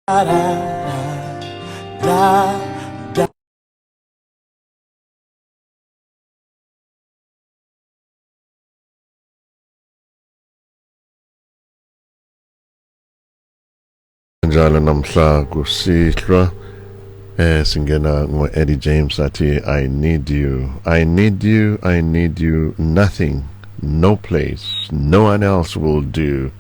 Da da da. Njalo namhla kusihlwa singena ngo Eddie James athi, "I need you, I need you, I need you. Nothing, no place, no one else will do.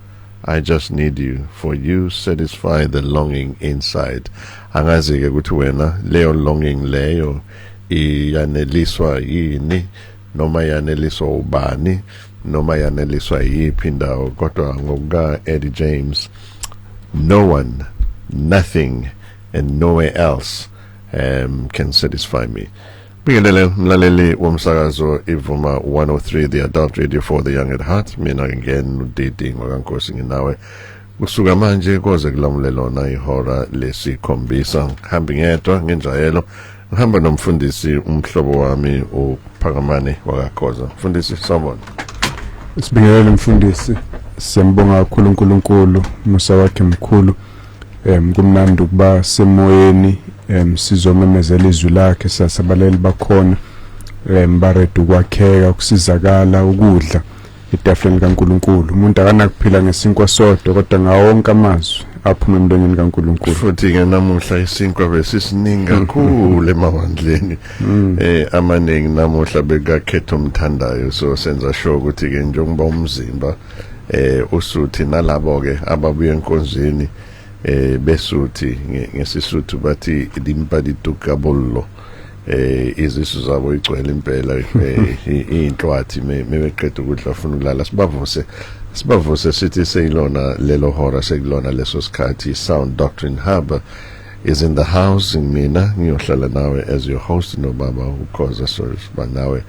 I just need you, for you satisfy the longing inside." Angazi ke ukuthi wena leyo longing leyo iyaneliswa yini, noma yaneliswa ubani, noma yaneliswa yiphi indawo, kodwa ngokuka Eddie James, no one, nothing and nowhere else can satisfy me. Bingelele mlaleli womsakazo Ivuma 103, the adult radio for the young at heart. Mina ngena uDidi ngwakankosi, nginawe kusuka manje koze kulamule lona ihora lesikhombisa. Ngihambi ngedwa ngenjayelo, ngihamba nomfundisi umhlobo wami uPhakamane wakaKhoza. Mfundisi, sawubona. Sibingelele mfundisi, siyambonga kakhulu uNkulunkulu, umusa wakhe mkhulu. Kumnandi ukuba semoyeni, sizomemezela izwi lakhe sasabaleli bakhona. Ba-ready ukwakheka, ukusizakala, ukudla etafuleni kaNkulunkulu. Umuntu akanakuphila ngesinkwa sodwa, kodwa ngawo wonke amazwi aphuma emlonyeni kaNkulunkulu. Futhi ke namuhla isinkwa besisiningi kakhulu emabandleni amaningi namuhla bekakhetha umthandayo, so senza sure ukuthi ke njengoba umzimba usuthi nalabo ke ababuye enkonzweni besuthi, ngesisuthu bathi dimpa ditukabollo, izisu zabo igcwele impela inhlwathi, mebeqeda ukudla afuna ukulala. Sibavuse sithi seyilona lelo hora, sekulona leso sikhathi. Sound Doctrine Hub is in the house. Mina ngiyohlala nawe as your host nobaba uKhoza, so siba nawe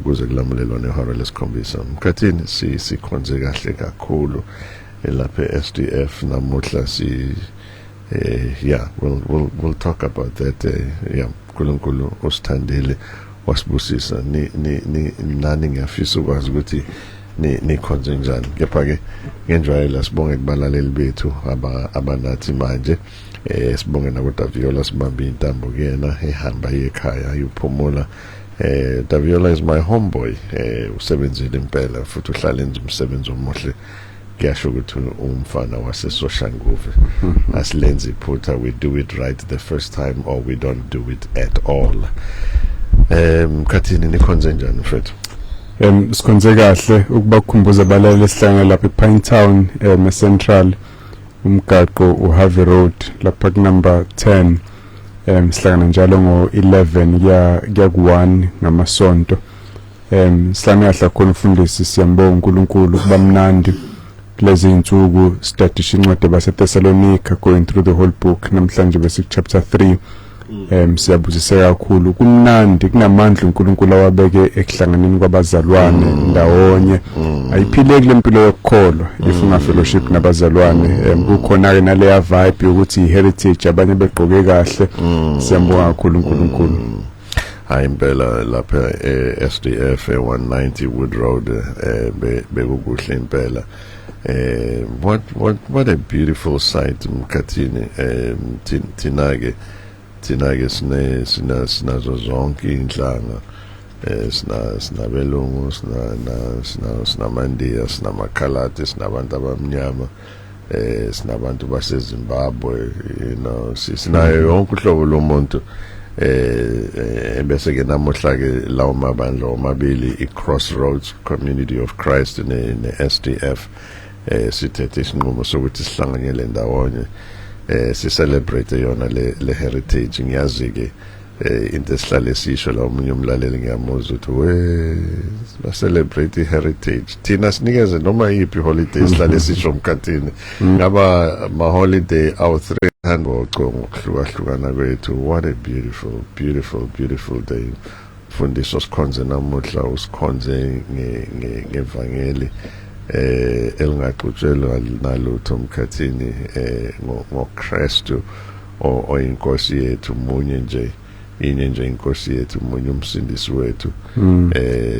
kuze kulamulelwa nehora lesikhombisa. Mkhathini, si sikhonze kahle kakhulu lapha e-SDF namuhla. Si yeah, we'll talk about that. Yeah, uNkulunkulu usithandile, wasibusisa. Ni nani ngiyafisa ukwazi ukuthi ni nikhonze njani, kepha ke ngenjwayelo sibonge kubalaleli bethu abanathi manje. Sibonge nako Daviola, sibambe intambo kuyena ehamba ekhaya ayophumula. Daviola is my homeboy. Usebenzile impela futhi uhlala enza umsebenzi omuhle. Kuyasho ukuthi umfana waseSoshanguve, asilenzi iphutha. We do it right the first time or we don't do it at all. Mkhathini, nikhonze njani mfethu? Sikhonze kahle. Ukubakhumbuza abalaleli, esihlangana lapha ePine Town, eCentral, umgaqo uHarvey Road, lapha ku number 10. Sihlangana njalo ngo11 kuya ku1 ngamasonto. Sihlangana kahle kakhulu mfundisi, siyambonga uNkulunkulu, kuba mnandi. Kulezi insuku studisha incwadi baseThessalonica, going through the whole book. Namhlanje bese chapter 3. Siyabuziseka kakhulu, kumnandi, kunamandla uNkulunkulu awabeke ekuhlanganeni kwabazalwane ndawonye. Ayiphileki lempilo yokukholwa if unga fellowship nabazalwane. Kukhona ke naleya vibe yokuthi heritage, abanye begqoke kahle. Siyambonga kakhulu uNkulunkulu. Hayi impela, lapha e-SDF e-190 Wood Road bekukuhle impela. What a beautiful sight, mkhathini. Thina ke sine sina sinazo zonke inhlanga, sinabelungu, sina na sina sinamandiya, sinamakhaladi, sinabantu abamnyama, sinabantu baseZimbabwe, sinayo yonke uhlobo lomuntu. Bese ke namuhla ke lawo mabandla omabili, i-Crossroads Community of Christ ne SDF, sithethe isinqumo sokuthi sihlanganyele ndawonye, si celebrate yona le heritage. Ngiyazi ke into esihlale sisho la, omunye umlaleli ngiyamuzwa ukuthi we ba celebrate heritage, thina sinikeze noma yiphi holiday. Sihlale sisho mkhathini, ngaba ma holiday awu 300 ngokuhlukahlukana kwethu. What a beautiful, beautiful, beautiful day. Mfundiso, sikhonze namuhla, usikhonze ngevangeli elingaxutshelwa nalutho mkhathini, ngoKristu oyinkosi yethu, munye nje, inye nje inkosi yethu, munye umsindisi wethu.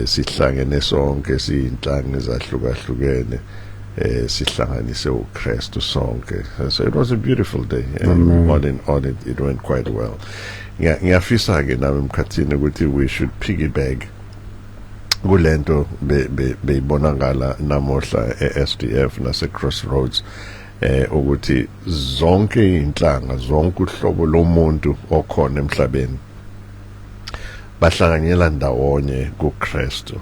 Sihlangene sonke siyinhlanga ezahlukahlukene. Sihlanganise uKristu sonke. So it was a beautiful day. All in all, it went quite well. Ngiyafisa ke nami, emkhathini, ukuthi we should piggyback kulento beyibonakala namuhla e-SDF nase Crossroads, ukuthi zonke inhlanga, zonke uhlobo lomuntu okhona emhlabeni bahlanganyela ndawonye kuKristu.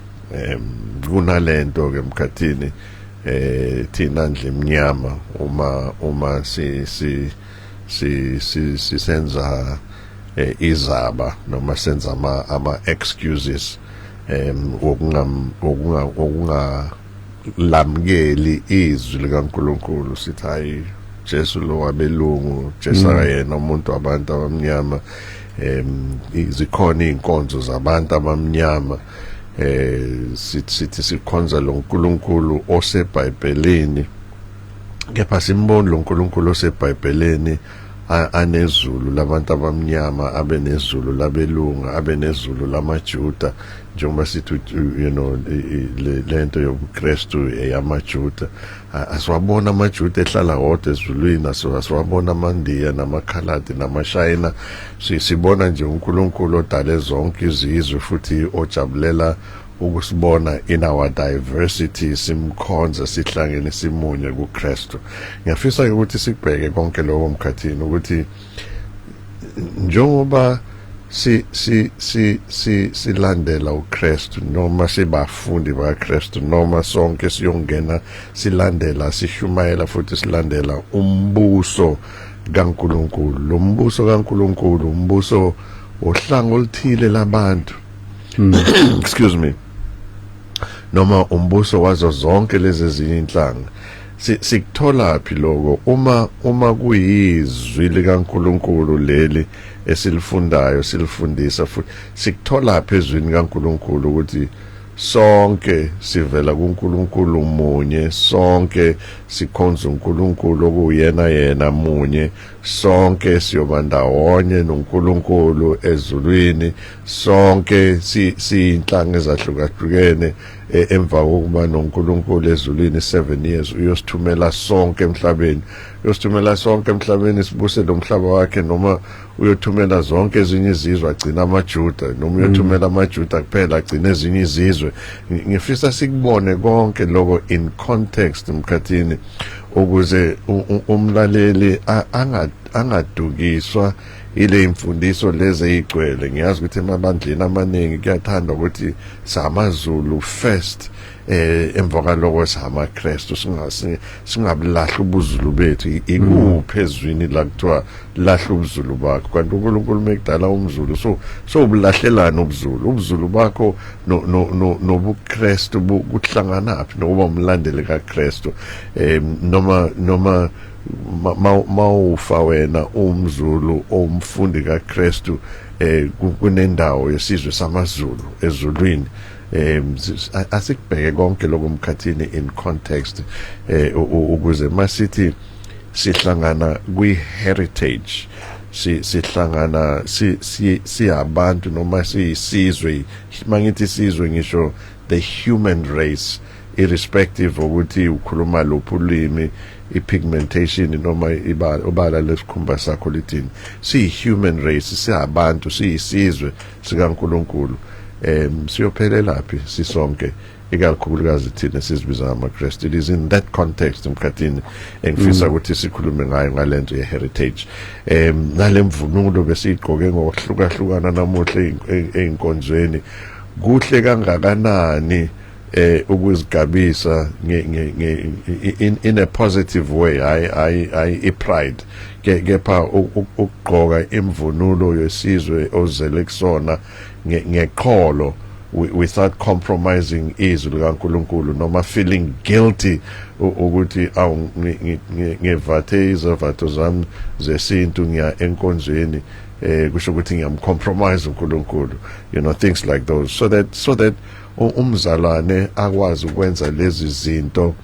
Kunalento ke, emkhathini, thina ndlu emnyama, uma si si si sisenza izaba noma senza ama excuses wokunga lamukeli izwi likaNkulunkulu, sithi, "Hayi, Jesu lo wabelungu, Jesu akayena umuntu wabantu abamnyama." Zikhona izinkonzo zabantu abamnyama. Sithi sikhonza lo nkulunkulu oseBhayibhelini, kepha simboni lo nkulunkulu oseBhayibhelini anezulu labantu abamnyama, abe nezulu labelunga, abe nezulu lamaJuda, njengoba sithi lento yobuKristu eyamaJuda. Asiwabona amaJuda ehlala wodwa ezulwini, asiwabona amaNdiya namakhaladi namaShayina. Sibona nje uNkulunkulu odale zonke izizwe futhi ojabulela ukusibona in our diversity simkhonza, sihlangene, simunye kuKristu. Ngiyafisa ukuthi sikubheke konke lokho, mkhathini, ukuthi njengoba si si si si silandela uKristu noma sibafundi bakaKristu noma sonke siyongena silandela, sishumayela futhi silandela umbuso kaNkulunkulu, lo mbuso kaNkulunkulu umbuso ohlanga oluthile labantu, excuse me, noma umbuso wazo zonke lezi ezinye inhlanga? Sikuthola phi lokho uma kuyizwi likaNkulunkulu leli esilifundayo, silifundisa futhi? Sikuthola phi ezwini kaNkulunkulu ukuthi sonke sivela kuNkulunkulu munye, sonke sikhonza uNkulunkulu okuyena yena munye, sonke siyoba ndawonye noNkulunkulu ezulwini, sonke siyinhlanga ezahlukahlukene, emva kokuba noNkulunkulu ezulwini 7 years uyosithumela sonke emhlabeni, uyosithumela sonke emhlabeni sibuse lo mhlaba wakhe, noma uyothumela zonke ezinye izizwe agcina amaJuda, noma uyothumela amaJuda kuphela agcina ezinye izizwe? Ngifisa sikubone konke lokho in context, mkhathini, ukuze umlaleli angadukiswa ile imfundiso lezi ezigcwele. Ngiyazi ukuthi emabandleni amaningi kuyathanda ukuthi samaZulu first, emva kwaloko samaKristu, singabulahla ubuzulu bethu. Ikuphi ezwini la kuthiwa lahla ubuzulu bakho? Kanti uNkulunkulu mekudala umZulu, so ubulahlelana ubuzulu bakho no no no nobuKristu kuhlanganaphi nokuba umlandeli kaKristu? Noma mawufa wena umZulu omfundi kaKristu, kunendawo yesizwe samaZulu ezulwini. Asikubheke konke lokho, mkhathini, in context, ukuze masithi sihlangana kwi heritage, sihlangana si siyabantu noma siyisizwe. Mangithi isizwe, ngisho the human race, irrespective ukuthi ukhuluma luphi ulimi, i-pigmentation noma ibala ubala lesikhumba sakho lithini, siyi-human race, siyabantu, siyisizwe sikaNkulunkulu. Siyophelelaphi sisonke, ikakhulukazi thina sizibiza ngamaKristu? It is in that context, mkhathini, engifisa ukuthi sikhulume ngayo, ngalento ye-heritage, nalemvunulo besiyigqoke ngokuhlukahlukana namuhla ey'nkonzweni. Kuhle kangakanani ukuzigabisa nge nge in a positive way, hayi hayi hayi i-pride, kepha ukugqoka imvunulo yesizwe ozele kusona ngeqholo without compromising izwi likaNkulunkulu noma feeling guilty ukuthi, "Awu, ngivathe izavatho zami zesintu, ngiya enkonzweni, kusho ukuthi ngiyamcompromise uNkulunkulu," things like those, so that umzalwane akwazi ukwenza lezi zinto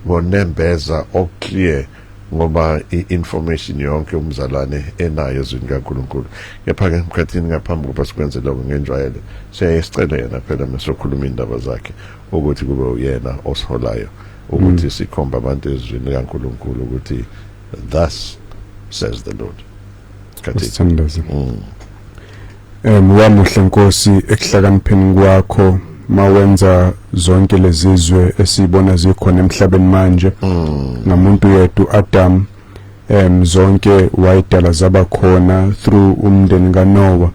ngonembeza oclear, ngoba i-information yonke umzalwane enayo ezwini kaNkulunkulu. Kepha-ke, mkhathini, ngaphambi kokuba sikwenze lokho, ngenjwayele siyaye sicele yena phela mesokhuluma iy'ndaba zakhe ukuthi kube uyena osiholayo. Ukuthi sikhomba abantu ezwini likaNkulunkulu ukuthi thus says the Lord. Kathi sithandaze. Wamuhle Nkosi ekuhlakanipheni kwakho, mawenza zonke lezizwe esibona zikhona emhlabeni manje ngamuntu yedwa Adam. Zonke wayidala zaba khona through umndeni kaNoah.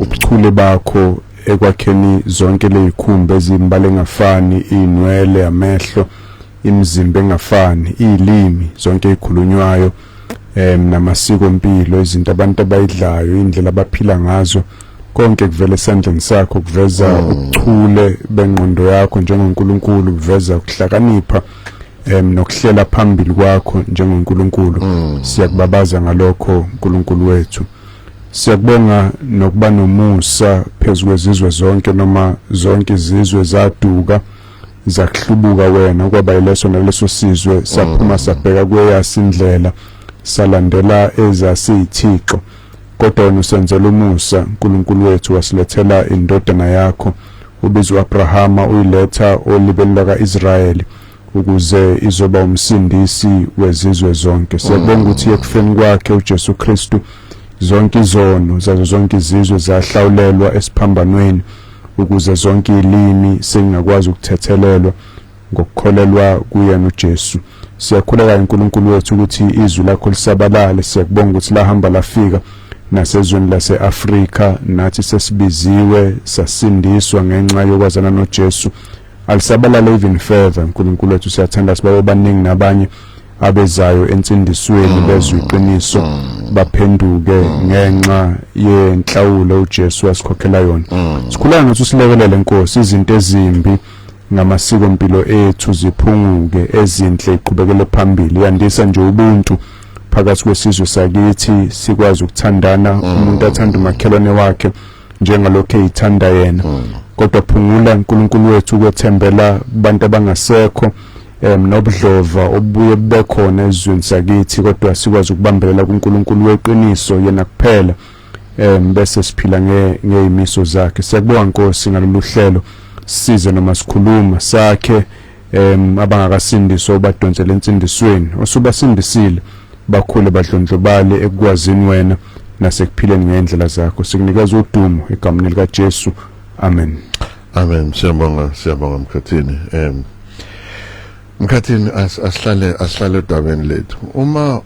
Ubuchule bakho ekwakheni zonke lezikhumba ezimbala engafani, inwele, amehlo, imizimba engafani, izilimi zonke ezikhulunywayo, namasiko empilo, izinto abantu abayidlayo, indlela abaphila ngazo, konke kuvela esandleni sakho, kuveza ubuchule bengqondo yakho njengoNkulunkulu, kuveza ukuhlakanipha nokuhlela phambili kwakho njengoNkulunkulu. Siyakubabaza ngalokho, uNkulunkulu wethu. Siyakubonga nokuba nomusa phezulu kwezizwe zonke, noma zonke izizwe zaduka, zakuhlubuka wena, kwaba yileso naleso sizwe saphuma sabheka kweyasi indlela, salandela ezasiyithixo. Kodwa wena usenzela umusa, uNkulunkulu wethu, wasilethela indodana yakho ubizwa Abrahama, uyiletha olibeni lwaka-Israyeli ukuze izoba umsindisi wezizwe zonke. Siyabonga ukuthi ekufeni kwakhe uJesu Kristu, zonke izono zazo zonke izizwe zahlawulelwa esiphambanweni, ukuze zonke izilimi singakwazi ukuthethelelwa ngokukholelwa kuyena uJesu. Siyakhuleka, uNkulunkulu wethu, ukuthi izwi lakho lisabalale. Siyakubonga ukuthi lahamba lafika nasezweni lase-Afrika, nathi sesibiziwe, sasindiswa ngenxa yokwazana noJesu. Alisabalale even further, uNkulunkulu wethu. Siyathanda sibabe baningi nabanye abezayo ensindisweni, bezwe iqiniso, baphenduke ngenxa yenhlawulo uJesu wasikhokhela yona. Sikhuleka ngathi usilekelele, Nkosi, izinto ezimbi ngamasiko mpilo ethu ziphunguke, ezinhle iqhubekele phambili. Yandisa nje ubuntu phakathi kwesizwe sakithi, sikwazi ukuthandana, umuntu athanda umakhelwane wakhe njengalokho eyithanda yena. Kodwa phungula, uNkulunkulu wethu, ukwethembela kubantu abangasekho nobudlova obuye bube khona ezweni sakithi, kodwa sikwazi ukubambelela kuNkulunkulu weqiniso, yena kuphela, bese siphila ngeyimiso zakhe. Siyakubonga, Nkosi, ngalolu hlelo. Size noma sikhuluma sakhe abangakasindiswa ubadonsele ensindisweni, osubasindisile bakhule badlondlobale ekukwazini wena nasekuphileni ngendlela zakho. Sikunikeza udumo egameni lika Jesu, amen. Amen. Siyabonga, siyabonga, Mkhathini. Mkhathini, asihlale odabeni lethu.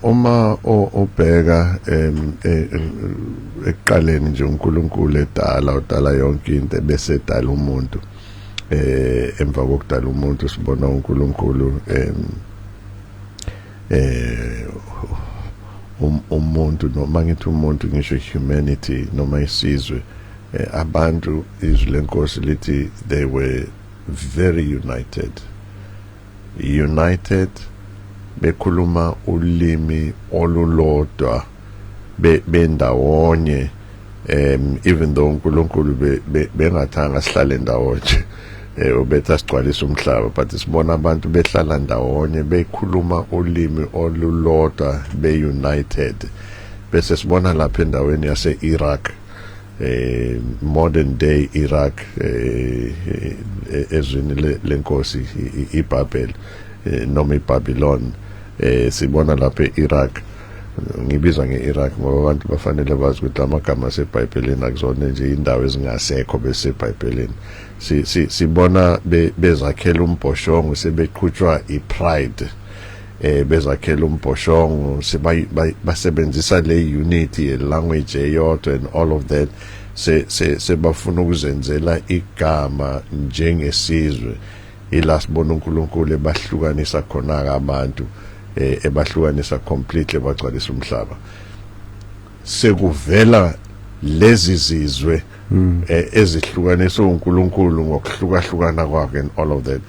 Uma ubheka ekuqaleni nje, uNkulunkulu edala, udala yonke into bese edala umuntu. Emva kokudala umuntu sibona uNkulunkulu umuntu, noma ngithi umuntu ngisho humanity noma isizwe, abantu, izwi lenkosi lithi they were very united, bekhuluma ulimi olulodwa, bendawonye, even though uNkulunkulu bengathanga sihlale ndawonye, ubetha sigcwalisa umhlaba, but sibona abantu behlala ndawonye, bekhuluma ulimi olulodwa, be-united. Bese sibona lapha endaweni yase-Iraq, modern day Iraq, ezwini lenkosi iBabel, noma iBabylon, sibona lapha eIraq. Ngibiza ngeIraq ngoba abantu bafanele bazi ukuthi amagama aseBhayibhelini akuzona nje indawo ezingasekho beseBhayibhelini. Sibona bezakhela umbhoshongo, sebeqhutshwa ipride, bezakhela umbhoshongo, basebenzisa le unity ye language eyodwa and all of that, se se sebafuna ukuzenzela igama njengesizwe. Ila sibona uNkulunkulu ebahlukanisa khona abantu, ebahlukanisa completely, bagcwalisa umhlaba, sekuvela lezi zizwe ezihlukaniswe uNkulunkulu ngokuhlukahlukana kwakhe and all of that.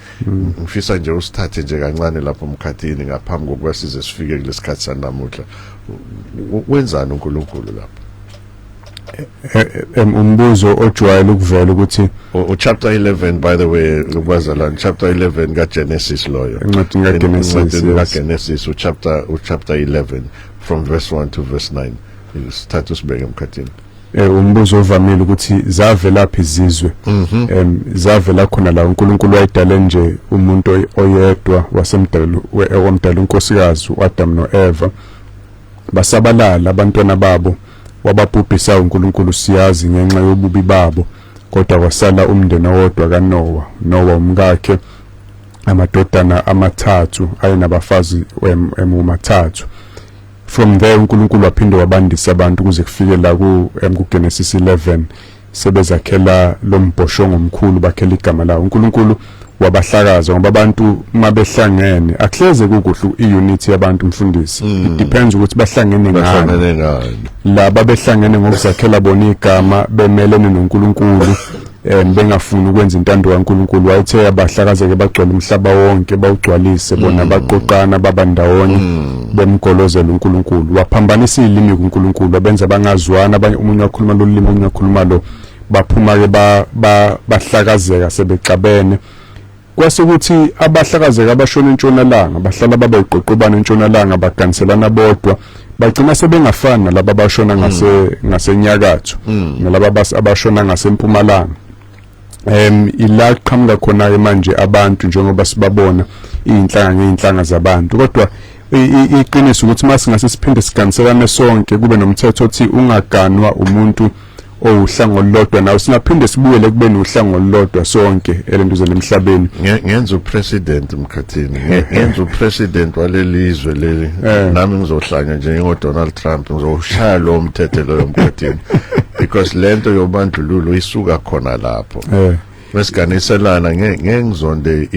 Ngifisa nje usithathe nje kancane lapho, Mkhathini, ngaphambi kokuba size sifike kulesikhathi sanamuhla. Wenzani uNkulunkulu lapho? Umbuzo ojwayele ukuvela ukuthi U chapter 11, by the way, ukubazalwane, chapter 11 kaGenesis loyo. Encwadini kaGenesis. Encwadini kaGenesis, uchapter 11 from verse 1 to verse 9. Sithatha usibeke, Mkhathini. Umbuzo ovamile ukuthi zavelaphi izizwe. Zavela khona la uNkulunkulu wayedale nje umuntu oyedwa, wasemdala wamdala unkosikazi uAdam noEva. Basabalala abantwana babo, wababhubhisa uNkulunkulu, siyazi, ngenxa yobubi babo, kodwa kwasala umndeni owodwa kaNoah, Noah, umkakhe, amadodana amathathu ayenabafazi emumathathu. From there uNkulunkulu waphinde wabandisa abantu kuze kufike la ku Genesis 11, sebezakhela lo mbhoshongo omkhulu, bakhela igama lawo. uNkulunkulu wabahlakaza ngoba abantu mabehlangene akuhleze kukuhle. I-unity yabantu, mfundisi, it depends ukuthi bahlangene ngani. Bahlangene ngani? Laba behlangene ngokuzakhela bona igama, bemelene noNkulunkulu, bengafuni ukwenza intando kaNkulunkulu. Wayethe abahlakazeke, bagcwele umhlaba wonke, bawugcwalise. Bona baqoqana, baba ndawonye, bemgolozela uNkulunkulu. Waphambanisa izilimi kuNkulunkulu, wabenza bangazwana abanye, omunye wakhuluma lolu limi, omunye wakhuluma lo. Baphuma ke bahlakazeka sebexabene. Kwase kuthi abahlakazeka abashona entshonalanga bahlala baba iqoqobana entshonalanga, baganiselana bodwa, bagcina sebengafani nalaba abashona ngasenyakatho nalaba abashona ngasempumalanga. Ila qhamuka khona ke manje abantu njengoba sibabona, iy'nhlanga ngey'nhlanga zabantu. Kodwa iqiniso ukuthi masingase siphinde siganiselane sonke, kube nomthetho othi ungaganwa umuntu owuhlango olulodwa nawe, singaphinde sibuyele kubeni uhlango olulodwa sonke elentuzeni emhlabeni. Ngenza upresident, Mkhathini, ngenza upresident walelizwe leli. Nami ngizohlanya njengo Donald Trump, ngizoshaya lo mthetho loyo, Mkhathini, because lento yobandlululo isuka khona lapho. Besiganiselana, ngeke ngizonde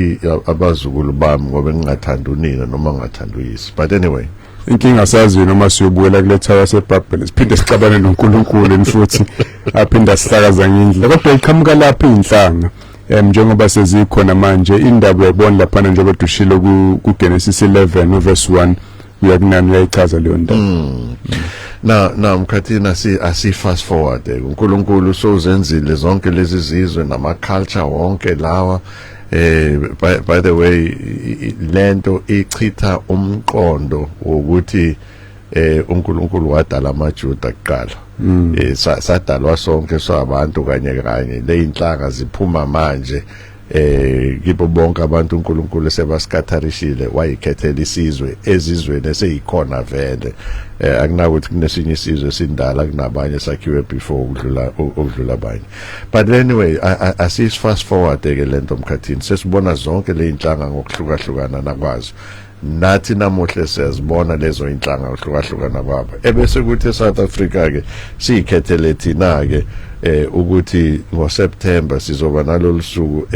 abazukulu bami ngoba ngingathanda unina noma ngingathanda uyise, but anyway. Inkinga saziyo noma siyobuyela kule tower yaseBhabhele, siphinde sixabane noNkulunkulu futhi aphinde asihlakaza ngendlela. Kodwa iqhamuka lapha iy'nhlanga njengoba sezikhona manje. Indaba uyayibona laphana njengoba dushilo ku Genesis 11 uverse 1 uya kunani, uyayichaza leyo ndaba. Na Mkhathini, asi fast forward. uNkulunkulu sozenzile zonke lezi zizwe nama culture wonke lawa. By the way, lento ichitha umqondo wokuthi uNkulunkulu wadala amaJuda kuqala. Sadalwa sonke sabantu kanye kanye. Le inhlanga ziphuma manje kibo bonke abantu uNkulunkulu sebasikatharishile, wayikhethela isizwe ezizweni eseyikhona vele. Akunakuthi kunesinye isizwe esindala kunabanye, sakhiwe before ukudlula abanye. But anyway, asis fast forward ke lento, Mkhathini. Sesibona zonke le inhlanga ngokuhlukahlukana nakwazo. Nathi namuhla siyazibona lezo inhlanga ngokuhlukahlukana kwabo. Ebese kuthi eSouth Africa ke siyikhethele thina ke ukuthi ngoSeptember sizoba nalolu suku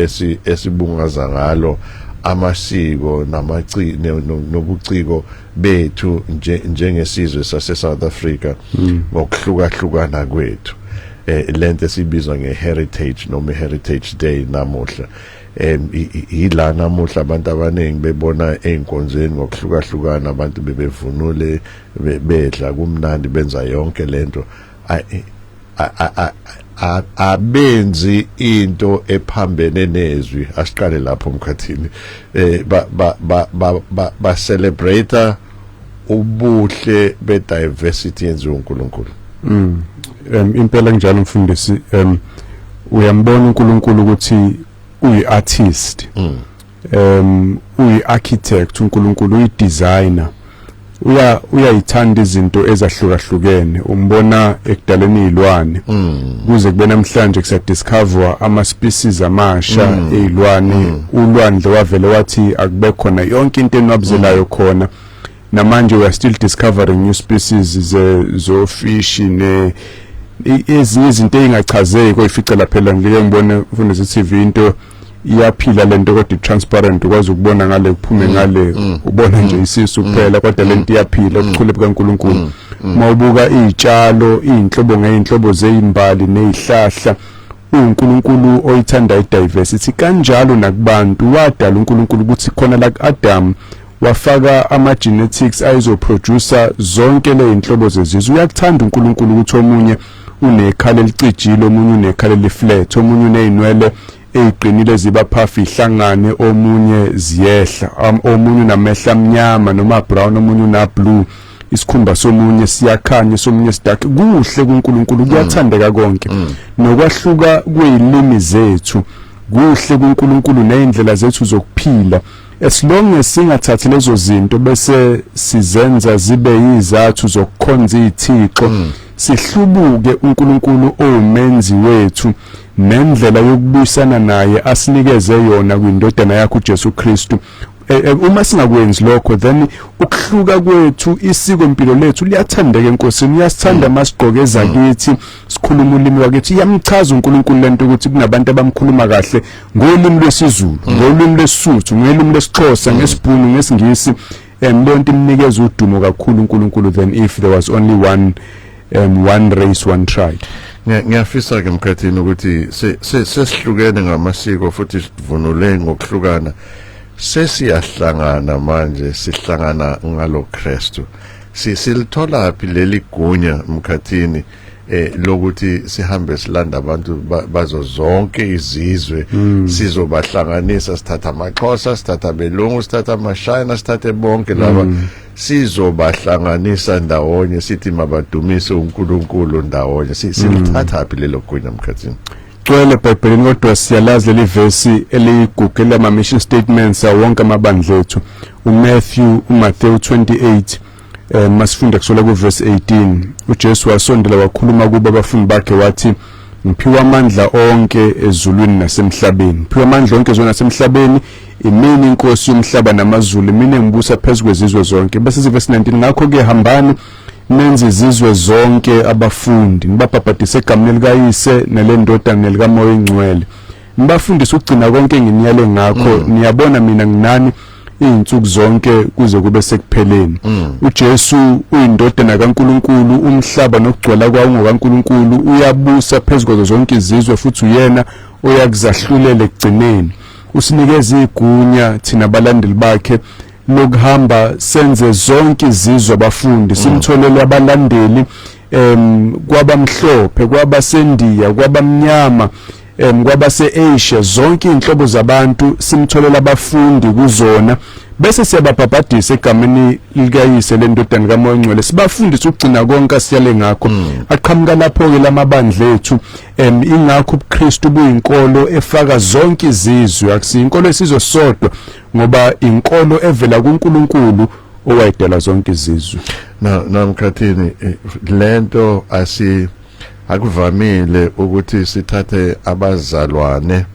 esibungaza ngalo amasiko nobuciko bethu njengesizwe sase South Africa ngokuhlukahlukana kwethu, lento esibizwa ngeHeritage noma Heritage Day namuhla. Ila namuhla abantu abaningi bebona einkonzweni ngokuhlukahlukana, abantu bebevunule, bedla kumnandi, benza yonke lento. Abenzi into ephambene nezwi. Asiqale lapho, Mkhathini. Ba ba ba ba ba, ba celebrate ubuhle be diversity yenziwe uNkulunkulu. Impela njalo, mfundisi. Uyambona uNkulunkulu ukuthi uyi-artist, uyi-architect uNkulunkulu, uyi-designer, uyayithanda izinto ezahlukahlukene. Umbona ekudaleni izilwane, kuze kube namhlanje kusadiscover ama species amasha ezilwane. Ulwandle wavele wathi akube khona yonke into enwabuzelayo khona. Namanje we are still discovering new species ze zo fish ne ezinye izinto ey'ngachazeki oyifica laphela. Ngike ngibone, mfundisi TV, into iyaphila lento kodwa i-transparent, ukwazi ukubona ngale, kuphume ngale, ubona nje isisu kuphela, kodwa lento iyaphila. Ubuchule bukaNkulunkulu. Mawubuka iy'tshalo, iy'nhlobo ngey'nhlobo zey'mbali ney'hlahla, uNkulunkulu oyithanda i-diversity. Kanjalo nakubantu wadala uNkulunkulu ukuthi khona la ku-Adam wafaka ama-genetics ayizoproducer zonke le zinhlobo zezizwe. Uyakuthanda uNkulunkulu ukuthi omunye unekhala elicijile, omunye unekhala eliflat, omunye uney'nwele ey'qinile ziba puff ihlangane, omunye ziyehla, omunye unamehlo amnyama noma brown, omunye una blue. Isikhumba somunye siyakhanya, somunye sidark. Kuhle kuNkulunkulu, kuyathandeka konke. Nokwahluka kwezilimi zethu kuhle kuNkulunkulu, nezindlela zethu zokuphila, as long as singathathi lezo zinto bese sizenza zibe yizathu zokukhonza izithixo, sihlubuke uNkulunkulu owumenzi wethu nendlela yokubuyisana naye asinikeze yona kwindodana yakhe uJesu Kristu. Uma singakwenzi lokho, then ukuhluka kwethu, isiko impilo lethu liyathandeka eNkosini. Uyasithanda masigqoke ezakithi, sikhuluma ulimi lwakithi. Iyamchaza uNkulunkulu lento ukuthi kunabantu abamkhuluma kahle ngolimi lwesiZulu, ngolimi lwesiSuthu, ngolimi lwesiXhosa, ngesiBhunu, ngesiNgisi. Leyo nto imnikeza udumo kakhulu uNkulunkulu than if there was only one race, one tribe. Ngiyafisa ke, Mkhathini, ukuthi sesihlukene ngamasiko futhi sivunule ngokuhlukana, sesiyahlangana manje, sihlangana ngalo Kristu. Silithola phi leli gunya, Mkhathini, lokuthi sihambe silanda abantu bazo zonke izizwe, sizobahlanganisa? Sithatha amaXhosa, sithatha belungu, sithatha amaShayina, sithathe bonke laba, sizobahlanganisa ndawonye, sithi mabadumise uNkulunkulu ndawonye. Silithatha phi lelo gunya, Mkhathini? Gcwele eBhayibhelini, kodwa siyalazi leli vesi eliyigugu lama mission statements awonke amabandla ethu, uMatthew, uMatthew 28. Masifunda kusola ku verse 18. UJesu wasondela, wakhuluma kubo abafundi bakhe, wathi, "Ngiphiwa amandla onke ezulwini nasemhlabeni. Ngiphiwa amandla onke ezulwini nasemhlabeni. Imini inkosi yomhlaba namazulu, imini engibusa phezu kwezizwe zonke." Bese verse 19, "Ngakho ke hambani nenze izizwe zonke abafundi, nibabhabhadise egameni likaYise neleNdodana nelikaMoya oNgcwele, nibafundise ukugcina konke enginiyale ngakho. Niyabona, mina nginani izinsuku zonke kuze kube sekupheleni." UJesu uyindodana kaNkuluNkulu. Umhlaba nokugcwala kwawo ngokaNkuluNkulu. Uyabusa phezu kwazo zonke izizwe futhi uyena oyakuzahlulela ekugcineni. Usinikeza igunya thina abalandeli bakhe lokuhamba senze zonke izizwe abafundi, simtholele abalandeli kwabamhlophe, kwabasendiya, kwabamnyama, kwabase-Asia, zonke inhlobo zabantu, simtholela abafundi kuzona, bese siyababhabhadisa egameni likaYise, leNdodana, kaMoya oNgcwele, sibafundise ukugcina konke asiyale ngakho. Aqhamuka lapho-ke lamabandla ethu. Ingakho ubuKristu buyinkolo efaka zonke izizwe, akusiyinkolo esizwe sodwa, ngoba inkolo evela kuNkulunkulu owayedala zonke izizwe. Na Mkhathini, lento asi akuvamile ukuthi sithathe abazalwane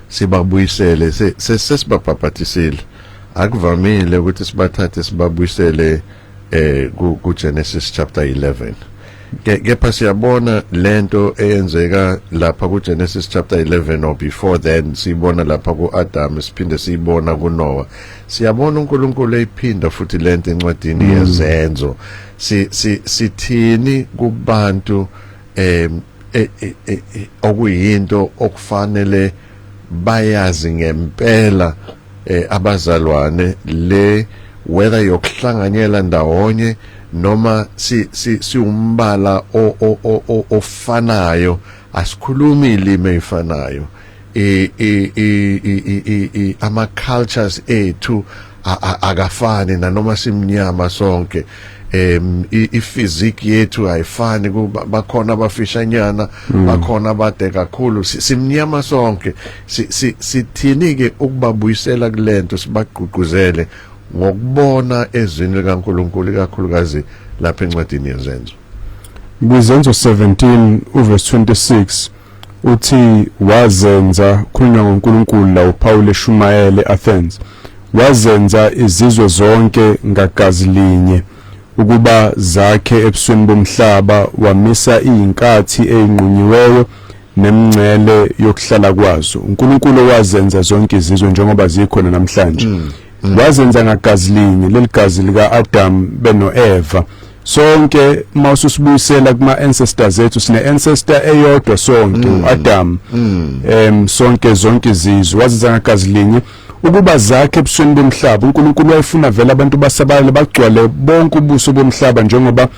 sibabuyisele, sesibabhabhathisile, akuvamile ukuthi sibathathe sibabuyisele ku Genesis chapter 11. Kepha siyabona lento eyenzeka lapha ku Genesis chapter 11 or before then, siyibona lapha ku Adam, siphinde siyibona ku Noah. Siyabona uNkulunkulu eyiphinda futhi lento encwadini yeZenzo. Si sithini kubantu okuyinto okufanele bayazi ngempela abazalwane le, whether yokuhlanganyela ndawonye noma si siumbala ofanayo, asikhulumi ilimi efanayo, i i i i ama cultures ethu akafani nanoma simnyama sonke, i-physique yethu ayifani, bakhona abafishanyana, bakhona abade kakhulu, simnyama sonke. Sithini ke ukubabuyisela kulento, sibagqugquzele ngokubona ezwini likaNkulunkulu, ikakhulukazi lapha encwadini yeZenzo? KwiZenzo 17 uverse 26 uthi wazenza, khulunywa ngoNkulunkulu la, uPaul eshumayele eAthens, "Wazenza izizwe zonke ngagazi linye ukuba zakhe ebusweni bomhlaba, wamisa izinkathi ezinqunyiweyo nemingcele yokuhlala kwazo." uNkulunkulu wazenza zonke izizwe njengoba zikhona namhlanje, wazenza ngagazi linye, leli gazi lika Adam beno Eva. Sonke mawususibuyisela kuma ancestors ethu, sine ancestor eyodwa sonke, uAdam. Sonke, zonke izizwe wazenza ngagazi linye ukuba zakhe ebusweni bomhlaba. uNkulunkulu wayefuna vele abantu basabalale, bagcwale bonke ubuso bomhlaba, njengoba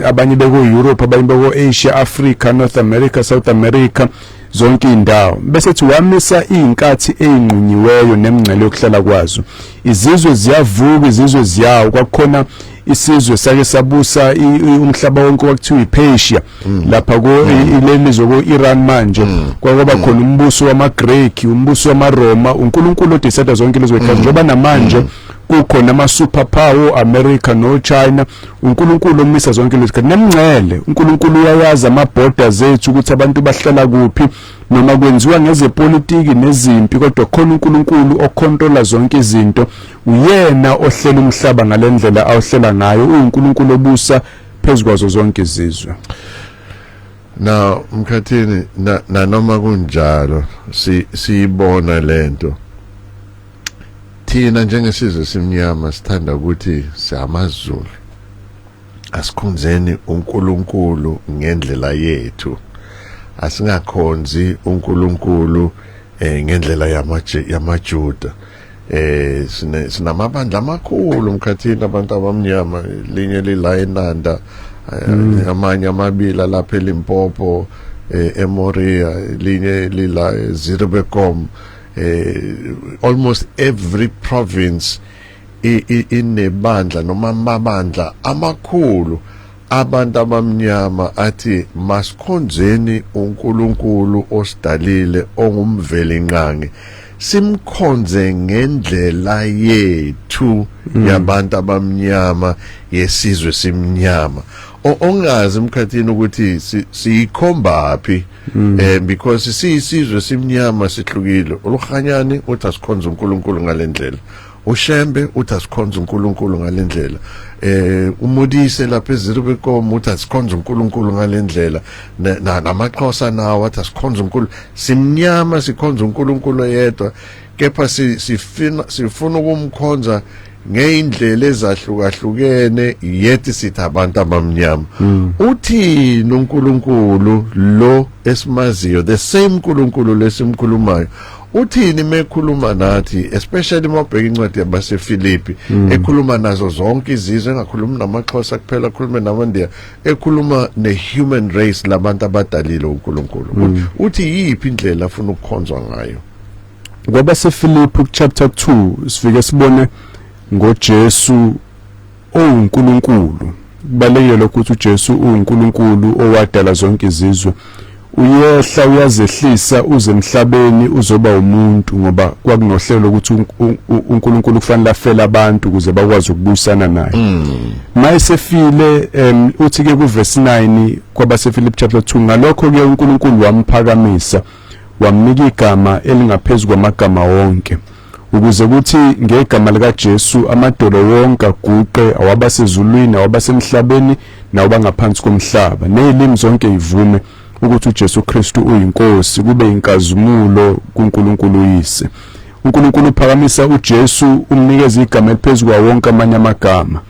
abanye beko Europe, abanye beko Asia, Africa, North America, South America, zonke indawo. Bese thi wamisa izinkathi ezinqunyiweyo nemingcele yokuhlala kwazo. Izizwe ziyavuka, izizwe ziyawo. Kwakukhona Isizwe sake sabusa umhlaba wonke kwakuthiwa iPersia lapha ko ilelizwe ko Iran manje. Kwakuba khona umbuso wamaGreek, umbuso wamaRoma. uNkulunkulu odecide zonke lezo zikhathi, njengoba namanje kukhona ama super power, America no China. uNkulunkulu omisa zonke lezi zikhathi nemncele. uNkulunkulu uyayazi ama borders ethu, ukuthi abantu bahlala kuphi, noma kwenziwa ngezepolitiki nezimpi, kodwa khona uNkulunkulu ocontrola zonke izinto. Uyena ohlela umhlaba ngalendlela awuhlela ngayo. UNkulunkulu obusa phezukwazo zonke izizwe. Now Mkhathini, na noma kunjalo si siyibona lento, thina njengesizwe simnyama sithanda ukuthi siyamaZulu, asikhonzeni uNkulunkulu ngendlela yethu, asingakhonzi uNkulunkulu ngendlela yamaJuda. Sinamabandla amakhulu Mkhathini, abantu abamnyama, linye lila eNanda, amanye amabili lapha eLimpopo, eMoria, linye lila eZuurbekom. Almost every province inebandla noma amabandla amakhulu abantu abamnyama athi masikhonzeni uNkulunkulu osidalile, ongumvelinqangi, simkhonze ngendlela yethu yabantu abamnyama, yesizwe simnyama. Ongazi Mkhathini ukuthi siyikhombaphi, because siyisizwe simnyama sihlukile. Uluhanyani uthi asikhonze uNkulunkulu ngalendlela, uShembe uthi asikhonze uNkulunkulu ngalendlela, uModise lapha eZuurbekom uthi asikhonze uNkulunkulu ngalendlela, namaXhosa nawo athi asikhonze uNkulunkulu. Simnyama, sikhonza uNkulunkulu yedwa, kepha sifuna ukumkhonza ngeindlela ezahlukahlukene, yethi sithi abantu abamnyama. Uthini uNkulunkulu lo esimaziyo, the same uNkulunkulu lesimkhulumayo, uthini mekhuluma nathi, especially mawubheka incwadi yabaseFilipi ekhuluma nazo zonke izizwe, engakhulumi namaXhosa kuphela, akhulume namaNdiya, ekhuluma ne-human race labantu abadalile uNkulunkulu, uthi yiphi indlela afuna ukukhonzwa ngayo? KwabaseFilipi chapter 2 sifike sibone ngoJesu owuNkulunkulu. Kubalekile lokho ukuthi uJesu uwuNkulunkulu owadala zonke izizwe. Uyehla, uyazehlisa, uze emhlabeni uzoba umuntu, ngoba kwakunohlelo ukuthi uNkulunkulu kufanele afele abantu ukuze bakwazi ukubuyisana naye. Mayesefile, uthi ke kuverse 9 kwabaseFilipi chapter 2, ngalokho ke uNkulunkulu wamphakamisa, wamnika igama elingaphezulu kwamagama wonke, ukuze kuthi ngegama lika Jesu amadolo wonke aguqe, awabasezulwini, awabasemhlabeni, nawabangaphansi komhlaba, nezilimi zonke ivume ukuthi uJesu Kristu uyinkosi, kube inkazimulo kuNkulunkulu uyise. uNkulunkulu uphakamisa uJesu, umnikeza igama eliphezulu kwawo wonke amanye amagama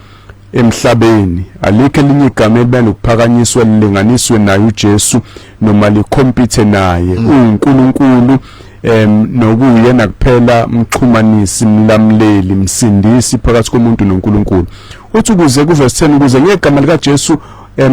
emhlabeni. Alikho elinye igama elibenokuphakanyiswa lilinganiswe naye uJesu noma licompete naye. UNkulunkulu nokuyena kuphela mxhumanisi, mlamleli, msindisi phakathi komuntu noNkulunkulu. Uthi ukuze kuverse 10, ukuze ngegama lika Jesu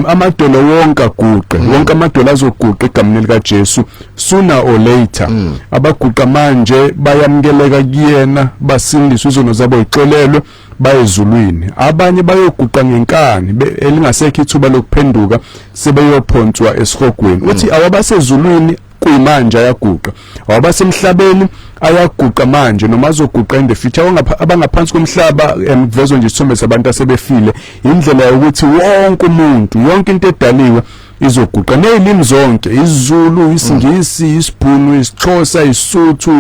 amadolo wonke aguqe. Wonke amadolo azoguqa egameni lika Jesu sooner or later. Abaguqa manje bayamukeleka kuyena, basindiswe, izono zabo ixolelwe, bayezulwini. Abanye bayoguqa ngenkani, elingasekho ithuba lokuphenduka, sebeyophonswa esihogweni. Uthi awabasezulwini kuyimanje ayaguqa, awabasemhlabeni ayaguqa manje noma azoguqa in the future. Abangaphansi komhlaba, kuvezwa nje isithombe sabantu asebefile, indlela yokuthi wonke umuntu, yonke into edaliwe izoguqa, nezilimi zonke, isiZulu, isiNgisi, isiBhunu, isiXhosa, isiSuthu,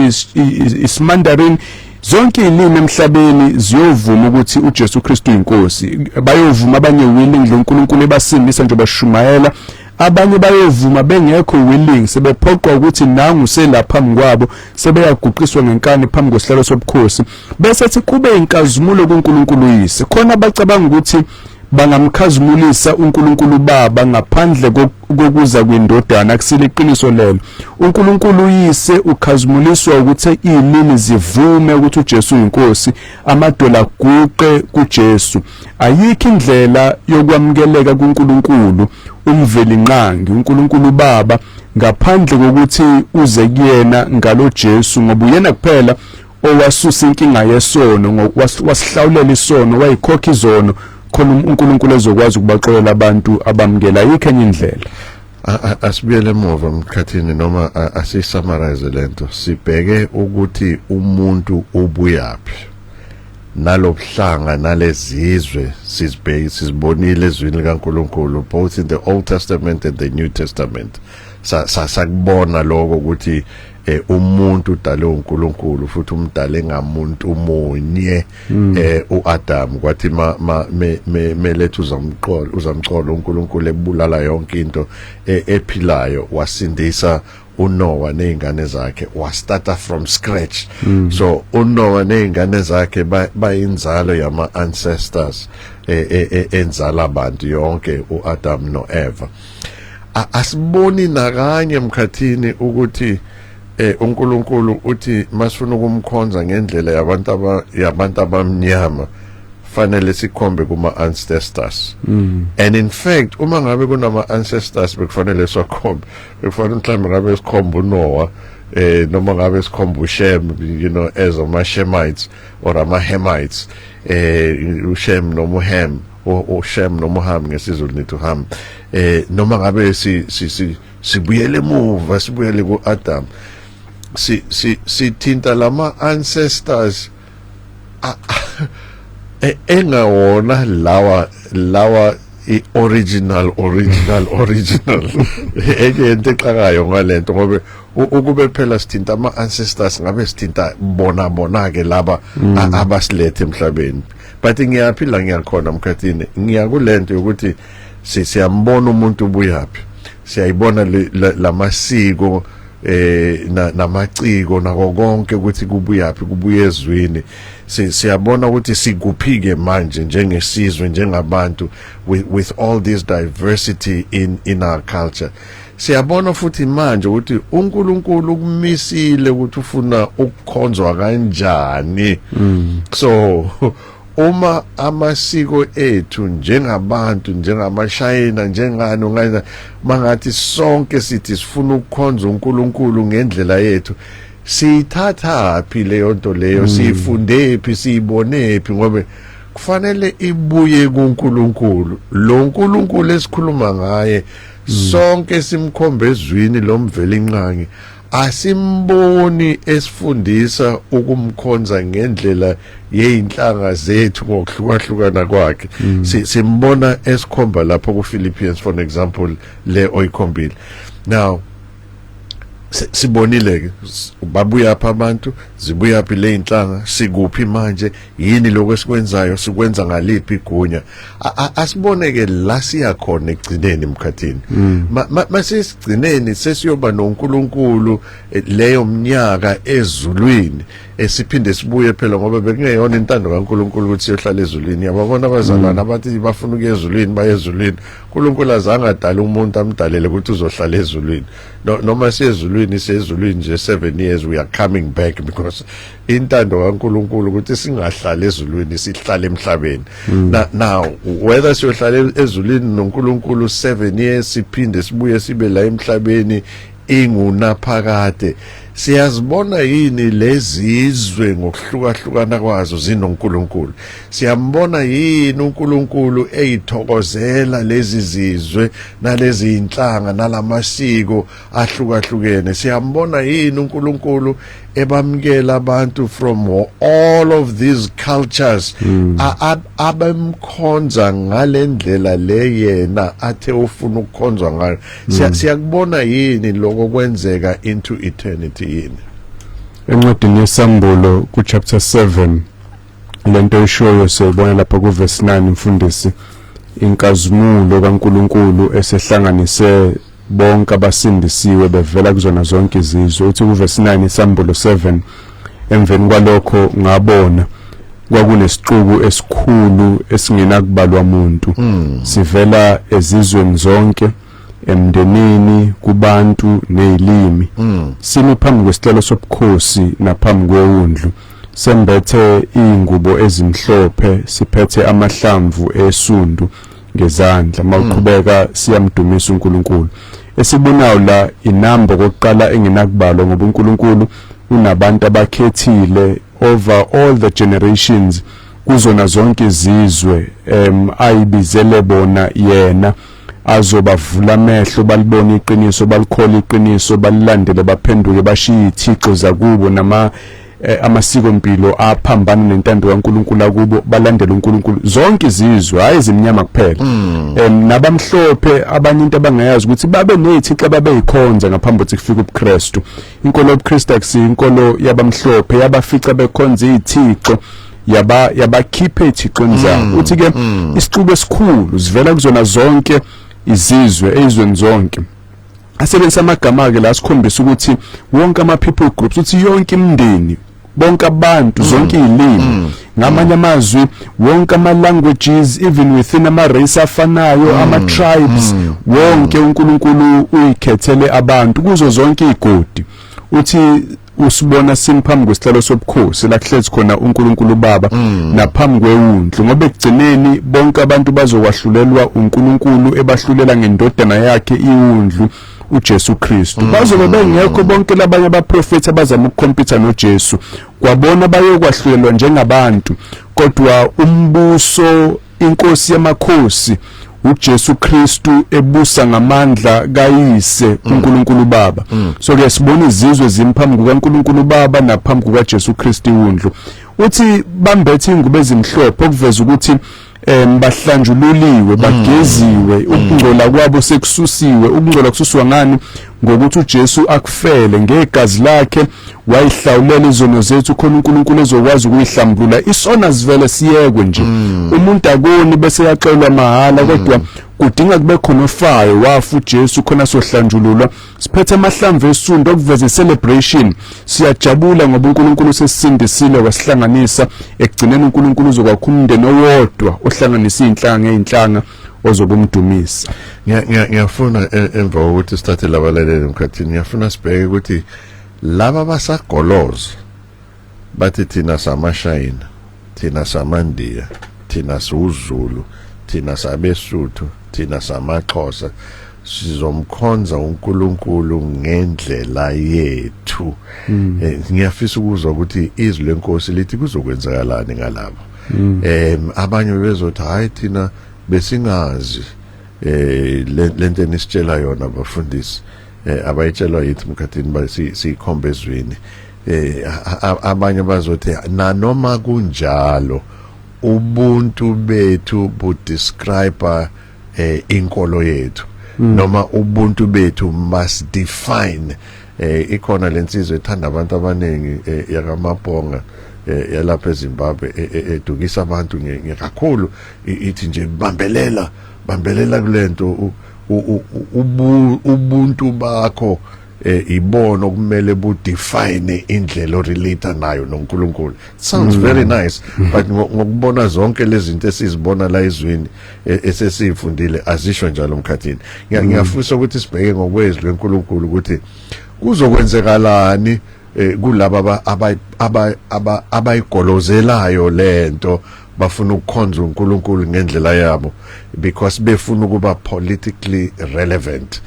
isiMandarin, zonke izilimi emhlabeni ziyovuma ukuthi uJesu Kristu uyinkosi. Bayovuma abanye willing, lo uNkulunkulu ebasindisa nje bashumayela. Abanye bayovuma bengekho willing, sebephoqwa ukuthi nangu selapha phambi kwabo, sebeyaguqiswa ngenkani phambi kwesihlalo sobukhosi, bese ethi kube inkazimulo kuNkulunkulu uyise. Khona abacabanga ukuthi bangamkhazimulisa uNkulunkulu Baba ngaphandle kokuza kwindodana. Akusile iqiniso lelo. uNkulunkulu uyise ukhazimuliswa ukuthi izilimi zivume ukuthi uJesu uyinkosi, amadola aguqe kuJesu. Ayikho indlela yokwamukeleka kuNkulunkulu umvelinqangi, uNkulunkulu Baba, ngaphandle kokuthi uze kuyena ngalo Jesu, ngoba uyena kuphela owasusa inkinga yesono, wasihlawulela isono, wayikhokha izono. Khona uNkulunkulu ezokwazi ukubaxolela abantu abamukela, ayikho enye indlela. Asibuyele emuva emkhathini noma asisummarize lento, sibheke ukuthi umuntu ubuyaphi nalobuhlanga nalezizwe. Sizibheke, sizibonile ezwini likaNkulunkulu, both in the Old Testament and the New Testament. Sakubona lokho ukuthi umuntu udale uNkulunkulu futhi umdale ngamuntu umunye, uAdam. Kwathi ma melethu uzamqolo uNkulunkulu ebulala yonke into ephilayo, wasindisa uNoah nezingane zakhe, wastarta from scratch. So uNoah nezingane zakhe bayinzalo yama ancestors enzala abantu yonke, uAdam noEva. Asiboni nakanye emkhathini ukuthi uNkulunkulu uthi masifuna ukumkhonza ngendlela yabantu abamnyama fanele sikhombe kuma ancestors. And in fact, uma ngabe kunama ancestors bekufanele sikhombe, bekufanele mhlawumbe ngabe sikhomba uNoah noma ngabe sikhomba uShem, as ama Shemites or ama Hemites, uShem noma uHam, uShem noma uHam, ngesiZulu nithi uHam, noma ngabe si si sibuyele emuva, sibuyele kuAdam, si si sithinta lama ancestors engawona lawa i-original original original. Enye into exakayo ngalento, ngoba ukube phela sithinta ama ancestors ngabe sithinta bona bona ke laba abasilethe emhlabeni. But ngiyaphila, ngiyakhona mkhathini, ngiyakulento yokuthi siyambona umuntu ubuyaphi, siyayibona lamasiko namaciko nako konke ukuthi kubuyaphi, kubuye ezwini. Siyabona ukuthi sikuphi ke manje njengesizwe, njengabantu, with all this diversity in our culture. Siyabona futhi manje ukuthi uNkulunkulu ukumisile ukuthi ufuna ukukhonzwa kanjani. So uma amasiko ethu njengabantu, njengamashayina, njengani ungana, mangathi sonke sithi sifuna ukukhonza uNkulunkulu ngendlela yethu, siyithatha phi leyo nto leyo? Siyifunde phi? Siyibone phi? Ngoba kufanele ibuye kuNkulunkulu. Lo nkulunkulu esikhuluma ngaye sonke, simkhombe ezwini lomvelinqangi, asimboni esifundisa ukumkhonza ngendlela yeinhlanga zethu ngokuhlukahlukana kwakhe. Simbona esikhomba lapho ku Philippians, for example, le oyikhombile. Now sibonile ke babuya pha abantu, zibuya phi le inhlanga, sikuphi manje, yini lokho esikwenzayo, sikwenza ngaliphi igunya? Asibone ke la siya khona egcineni emkhathini. Mase sigcineni sesiyoba noNkulunkulu leyo mnyaka ezulwini, esiphinde sibuye phela, ngoba bekungeyona intando kaNkulunkulu ukuthi siyohlala ezulwini. Yababona abazalwane abathi bafuna ukuya ezulwini, baye ezulwini. uNkulunkulu azange adale umuntu amdalele ukuthi uzohlala ezulwini. No, noma siyezulwini, siyezulwini nje 7 years, we are coming back, because intando kaNkulunkulu ukuthi singahlali ezulwini, sihlale emhlabeni. Now whether siyohlala ezulwini noNkulunkulu 7 years, siphinde sibuye sibe la emhlabeni ingunaphakade, siyazibona yini lezizwe ngokuhlukahlukana kwazo zinoNkulunkulu? Siyambona yini uNkulunkulu eyithokozela lezi zizwe nalezi inhlanga nalamasiko ahlukahlukene? Siyambona yini uNkulunkulu ebamkela abantu from all of these cultures abemkhonza ngalendlela le yena athe ufuna ukukhonzwa ngayo? Siyakubona yini lokho kwenzeka into eternity yini? Encwadini yeSambulo ku chapter 7, lento eshoyo siyibona lapha ku verse 9, mfundisi, inkazimulo kaNkulunkulu esehlanganise bonke abasindisiwe bevela kuzona zonke izizwe. Uthi ku verse 9, iSambulo 7: "Emveni kwalokho ngabona, kwakunesixuku esikhulu esingenakubalwa muntu, sivela ezizweni zonke, emndenini, kubantu nezilimi, simi phambi kwesihlalo sobukhosi naphambi kwewundlu, sembethe ingubo ezimhlophe, siphethe amahlamvu esundu ngezandla." Mawuqhubeka, siyamdumisa uNkulunkulu. Esibonayo la inamba kokuqala engenakubalwa, ngoba uNkulunkulu unabantu abakhethile over all the generations. Kuzona zonke izizwe ayibizele bona yena, azobavula amehlo, balibone iqiniso, balikhola iqiniso, balilandele, baphenduke, bashiye izithixo zakubo nama amasiko mpilo aphambana nentando kaNkuluNkulu akubo, balandele uNkulunkulu. Zonke izizwe, hayi ezimnyama kuphela, nabamhlophe. Abanye into abangayazi ukuthi babe nezithixo ababeyikhonza ngaphambi kokuthi kufike ubuKristu. Inkolo yobuKristu akusiyo inkolo yabamhlophe, yabafica bekhonza izithixo, yaba yabakhipha ezithixweni zabo. Uthi ke isixuku esikhulu sivela kuzona zonke izizwe, ezizweni zonke. Asebenzisa amagama ke la sikhombisa ukuthi wonke ama people groups, uthi yonke imindeni, bonke abantu, zonke izilimi. Ngamanye amazwi, wonke ama languages, even within ama race afanayo, ama tribes wonke, uNkulunkulu uyikhethele abantu kuzo zonke izigodi. Uthi usibona simphambi kwesihlalo sobukhosi la kuhlezi khona uNkulunkulu Baba naphambi kwewundlu, ngoba ekugcineni bonke abantu bazokwahlulelwa uNkulunkulu, ebahlulela ngendodana yakhe, iwundlu uJesu Kristu. Bazobe bengekho bonke labanye abaprofeti abazama ukucompete noJesu. Kwabona bayokwahlulelwa njengabantu, kodwa umbuso, inkosi yamakhosi uJesu Kristu ebusa ngamandla kaYise uNkulunkulu Baba. So ke sibona izizwe zimphambi kukaNkulunkulu Baba naphambi kukaJesu Kristu iwundlu. Uthi bambethe ingubo ezimhlophe, okuveza ukuthi bahlanjululiwe, bageziwe, ukungcola kwabo sekususiwe. Ukungcola kususwa ngani? Ngokuthi uJesu akufele ngegazi lakhe, wayihlawulela izono zethu, khona uNkulunkulu ezokwazi ukuyihlambulula. Isona sivele siyekwe nje, umuntu akoni bese yaxolwa mahala, kodwa kudinga kube khona ofayo. Wafa uJesu khona sohlanjululwa. Siphethe amahlamvu esundu, okuveza celebration. Siyajabula ngoba uNkulunkulu sesisindisile, wasihlanganisa. Ekugcineni uNkulunkulu uzokwakha umndeni owodwa ohlanganisa izinhlanga ngeinhlanga, ozokumdumisa. Ngiyafuna emva kokuthi sithathe labalaleli emkhathini, ngiyafuna sibheke ukuthi laba basagoloza bathi thina samaShayina, thina samaNdiya, thina siwuZulu, thina sabeSuthu, thina samaXhosa, sizomkhonza uNkulunkulu ngendlela yethu. Ngiyafisa ukuzwa ukuthi izwi lenkosi lithi kuzokwenzakalani ngalabo. Abanye bezothi, hayi, thina besingazi lento enisitshela yona bafundisi, abayitshelwa yithi mkhathini, ba siyikhomba ezwini. Abanye bazothi nanoma kunjalo ubuntu bethu budescribe inkolo yethu, noma ubuntu bethu must define. Ikhona lensizwe ethanda abantu abaningi yakaMaponga yalapha eZimbabwe, edukisa abantu kakhulu, ithi nje bambelela, bambelela kulento, ubuntu bakho ibona okumele bu define indlela orelate nayo noNkulunkulu. Sounds very nice, but ngokubona zonke lezi zinto esizibona la ezwini esesifundile, azisho njalo emkhathini. Ngiyafisa ukuthi sibheke ngokwezwi leNkulunkulu ukuthi kuzokwenzekalani kulaba abayigolozelayo lento, bafuna ukukhonza uNkulunkulu ngendlela yabo because befuna ukuba politically relevant,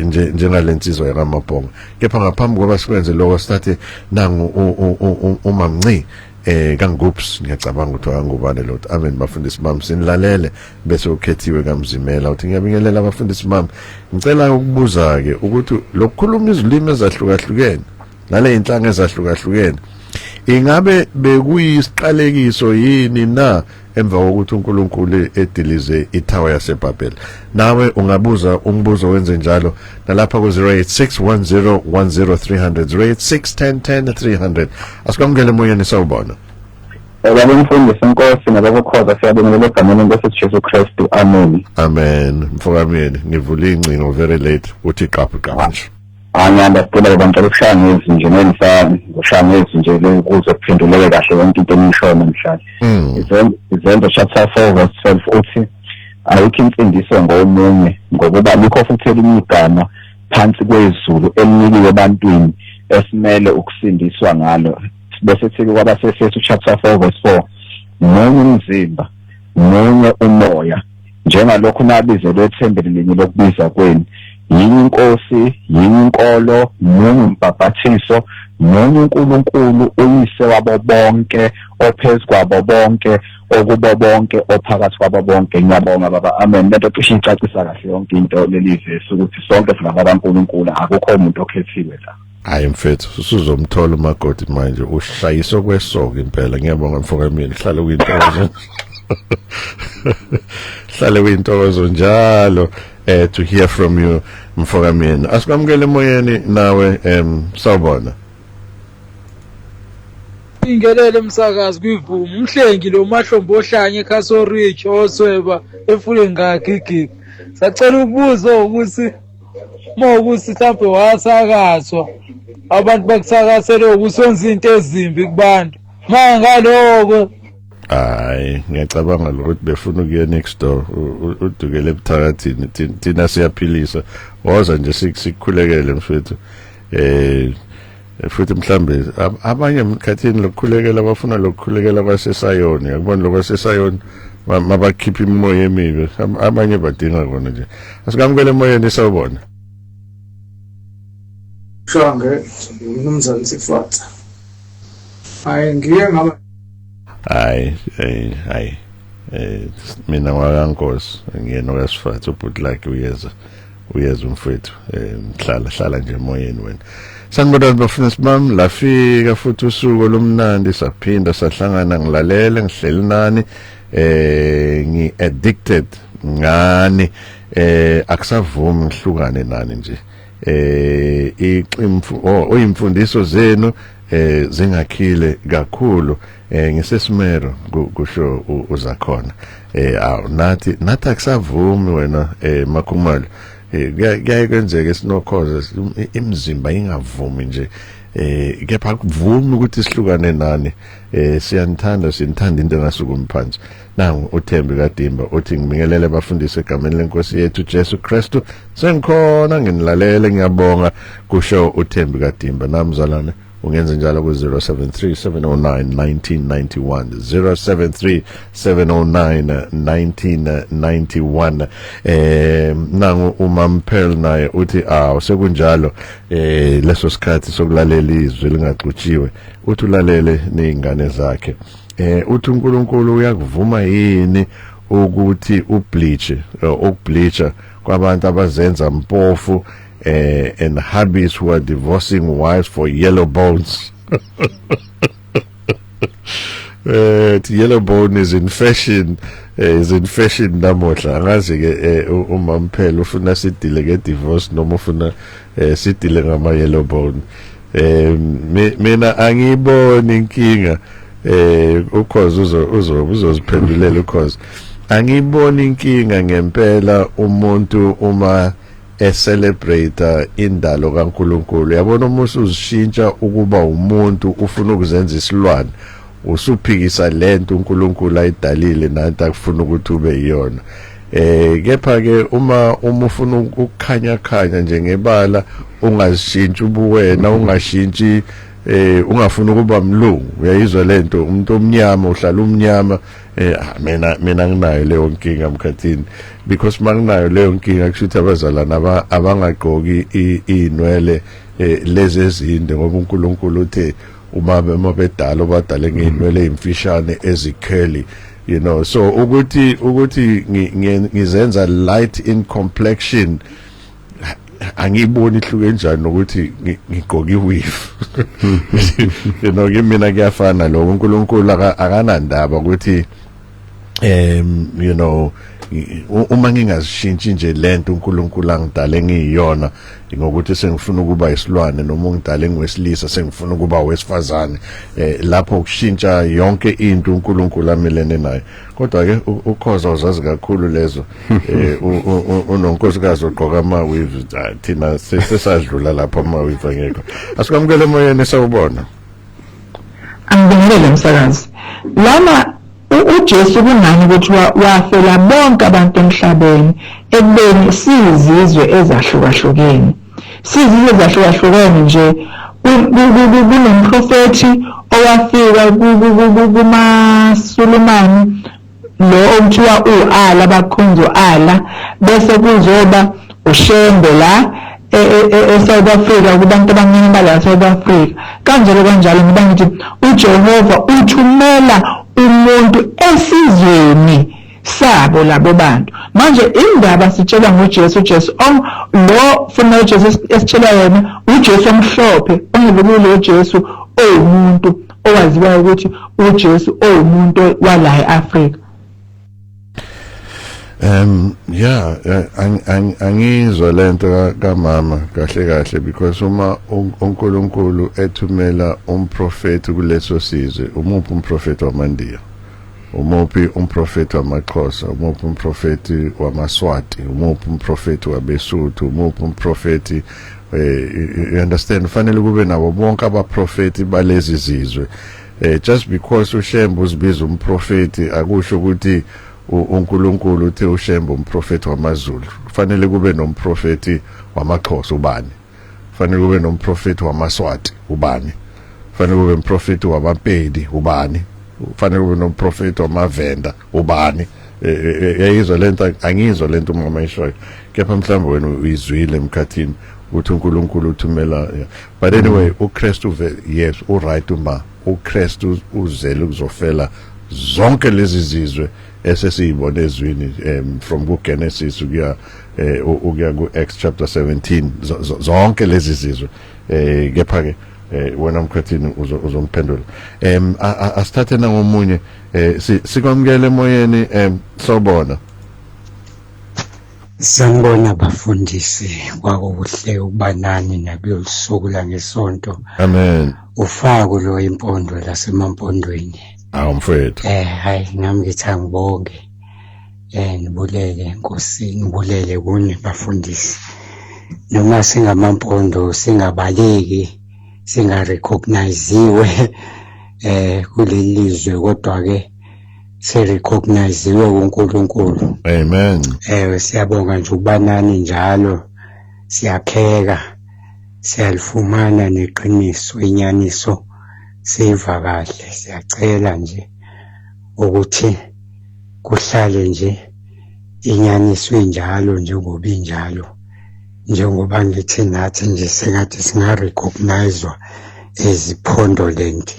nje njengalensizwa yakaMabhongo. Kepha ngaphambi kokuba sikwenze lokho, sithathe nangu uMamnci kaNgups, ngiyacabanga ukuthi akangubane lo. Amen bafundisi bami, sinilalele. Bese ukhethiwe kaMzimela uthi, ngiyabingelela abafundisi bami, ngicela ukubuza ke ukuthi lokukhuluma izilimi ezahlukahlukene nale inhlanga ezahlukahlukene ingabe bekuyisiqalekiso yini na emva kokuthi uNkulunkulu edilize ithawa yaseBhabheli? Nawe ungabuza umbuzo wenze njalo nalapha ku 0861010300, 086 10 10 300. Asikwamukele emoyeni, sawubona. Baba mfundisi, inkosi nabakukhoza, siyabingelela egameni lenkosi Jesu Kristu. Amen. Amen mfokamyeni, ngivule ingcingo very late, uthi qaphu qaphu nje. Angiyandastela baba, ngicela ukushaya ngezwi nje, nengisami ngoshaya ngezwi nje le ukuze kuphenduleke kahle yonke into eniyishoyo namhlanje. Izenzo chapter 4 verse 12 uthi ayikho insindiso ngomunye, ngokuba likho futhi elinye igama phansi kwezulu elinikiwe ebantwini esimele ukusindiswa ngalo. Bese sithi kwabaseFesu chapter 4 verse 4, munye umzimba, munye umoya, njengalokhu nabizelwe ethembeni linye lokubiza kwenu, yinye inkosi, yinye inkolo, munye umbhaphathiso, Munye uNkulunkulu uyise wabo bonke, ophezu kwabo bonke, okubo bonke, ophakathi kwabo bonke. Ngiyabonga baba, amen. Lento cishe icacisa kahle yonke into leli vesi, ukuthi sonke singabakaNkulunkulu, akukho umuntu okhethiwe la. Hayi mfethu, usuzomthola umakoti manje, ushayisa kwesoka impela. Ngiyabonga mfokamini, hlale kuyintokozo, hlale kuyintokozo njalo to hear from you, mfokamini. Asikwamukele emoyeni nawe, sawubona. Ingelele umsakazi kwivumo umhlengi lo mahlombo ohlanye eCastle Ridge osweba efule ngagigigi. Sacela ukubuza ukuthi mawukuthi mhlawumbe wasakazwa, abantu bakuthakasele ukuthi wenza into ezimbi kubantu, mangaloko. Hayi, ngiyacabanga ukuthi befuna ukuya next door, udukele ebuthakathini. Thina siyaphilisa, woza nje sikukhulekele mfethu. Futhi mhlambe abanye emkhathini lokukhulekela bafuna lokukhulekela kwasesayoni, yakubona lokwasesayoni mabakhipha imimoya emibi, abanye badinga kona nje. Asikamukele emoyeni, sawubona. Shange, umnumzane Sifatha. Hayi, ngiye ngaba Hayi, hayi, mina ngwakankosi, ngiyena okaSifatha. Ubhuti lakhe uyeza, uyeza umfethu. Hlala, hlala nje emoyeni wena. Sanibonani bafundisi bami, lafika futhi usuku olumnandi, saphinda sahlangana. Ngilalele, ngihleli nani, ngi addicted ngani, akusavumi ngihlukane nani nje. Iqimfu oyimfundiso zenu zingakhile kakhulu. Ngisesimero, kusho uzakhona. Awu, nathi akusavumi wena, makhumalo. Kuyaye kwenzeke sinokhoza imizimba ingavumi nje, kepha akuvumi ukuthi sihlukane nani. Siyanithanda, sinithanda into engasukumi phansi. Nangu uThembi kaDimba uthi, "Ngibingelele abafundisi egameni lenkosi yethu Jesu Kristu, sengikhona nginilalele, ngiyabonga," kusho uThembi kaDimba. Namzalwane, ungenza njalo ku 073 709 1991, 073 709 1991. Nangu uMamphel naye uthi, aw, sekunjalo, leso sikhathi sokulalela izwi lingaxutshiwe. Uthi ulalele nezingane zakhe. Uthi uNkulunkulu uyakuvuma yini ukuthi ubleach, ukubleacha kwabantu abazenza mpofu, and hubbies who are divorcing wives for yellow bones? The yellow bone is in fashion, is in fashion namuhla. Angazi ke, uma mphela ufuna sidile ke divorce noma ufuna sidile ngama yellow bone. Mina angiyiboni inkinga. Ukhozi uzo uzo uzoziphendulela ukhozi. Angiyiboni inkinga ngempela umuntu uma ecelebrate indalo kaNkuluNkulu. Yabona, uma usuzishintsha ukuba umuntu, ufuna ukuzenza isilwane, usuphikisa lento uNkulunkulu ayidalile nanti akufuna ukuthi ube yiyona. Kepha ke uma ufuna ukukhanya khanya nje ngebala, ungazishintshi ubuwena, ungashintshi, ungafuna ukuba mlungu, uyayizwa lento, umuntu omnyama uhlala umnyama. Mina nginayo leyo nkinga mkhathini, because manginayo leyo nkinga kusho ukuthi abazalana abangagqoki inwele lezi ezinde, ngoba uNkulunkulu uthe uma bedala obadale ngeinwele ezimfishane ezicurly. So ukuthi ngizenza light in complexion, angiyiboni ihluke kanjani nokuthi ngigqoke iweave. Kimi kuyafana lokho. uNkulunkulu akanandaba ukuthi uma ngingazishintshi nje lento uNkulunkulu angidale ngiyiyona, ngokuthi sengifuna ukuba isilwane, noma ungidale ngiwesilisa sengifuna ukuba wesifazane, lapho kushintsha yonke into uNkulunkulu amelene nayo. Kodwa ke ukhoza uzazi kakhulu lezo, unonkosikazi ogqoka ama weaves. Thina sesadlula lapho, ama weave angekho. Asikwamukele emoyeni, sawubona. Angibingelele msakazi. Lana uJesu kunani ukuthi wafela bonke abantu emhlabeni, ekubeni siyizizwe ezahlukahlukene? Sizizwe ezahlukahlukene nje, kunomprofethi owafika kumaSulumane lo okuthiwa u-Allah, bakhonza u-Allah, bese kuzoba uShembe la. e-South Africa, kubantu abancane bala South Africa, kanjalo kanjalo. Ngoba ngithi uJehova uthumela umuntu esizweni sabo labo bantu. Manje indaba sitshelwa ngoJesu, uJesu lo funa uJesu esitshela yena, uJesu omhlophe ongelukulo, uJesu owumuntu owaziwayo ukuthi uJesu owumuntu wala eAfrika. Yeah, angizwa lento kamama kahle kahle, because uma uNkulunkulu ethumela umprofeti kuleso sizwe, umuphi umprofeti wamaNdiya, umuphi umprofeti wamaXhosa, umuphi umprofeti wamaSwati, umuphi umprofeti wabeSuthu, umuphi umprofeti, you understand? Fanele kube nabo bonke abaprofeti balezi zizwe. Just because uShembe uzibiza umprofeti, akusho ukuthi uNkulunkulu uthe uShembe umprofeti wamaZulu. Kufanele kube nomprofeti wamaXhosa, ubani? Kufanele kube nomprofeti wamaSwati, ubani? Kufanele kube umprofeti wabaPedi, ubani? Kufanele kube nomprofeti wamaVenda, ubani? Yayizwa lento? Angizwa lento umama ishoyo, kepha mhlawumbe wena uyizwile emkhathini ukuthi uNkulunkulu uthumela. But anyway, uKristu, yes, uright uma uKristu uzele ukuzofela zonke lezi zizwe esesiyibona ezwini, from kuGenesis ukuya ku Acts chapter 17, zonke lezi zizwe. Kepha ke wena mkhathini uzomphendula. Asithathe nangomunye. Sikwamukele emoyeni, sawubona. Sanibona bafundisi, kwakuhle ukuba nani nakulolu suku langesonto. Amen. Ufako lo impondo lasemampondweni. Awu mfethu. Hayi, nami ngithi angibonge. Nibulele Nkosi, nibulele kuni bafundisi. Noma singamampondo singabaleki, singarecogniziwe kuleli lizwe, kodwa ke sirecogniziwe uNkulunkulu. Amen. Ewe, siyabonga nje ukuba nani njalo, siyakheka, siyalifumana neqiniso, inyaniso siva kahle. Siyacela nje ukuthi kuhlale nje inyaniso injalo njengoba injalo, njengoba ngithi nathi nje sengathi singarecognizwa as Pondoland.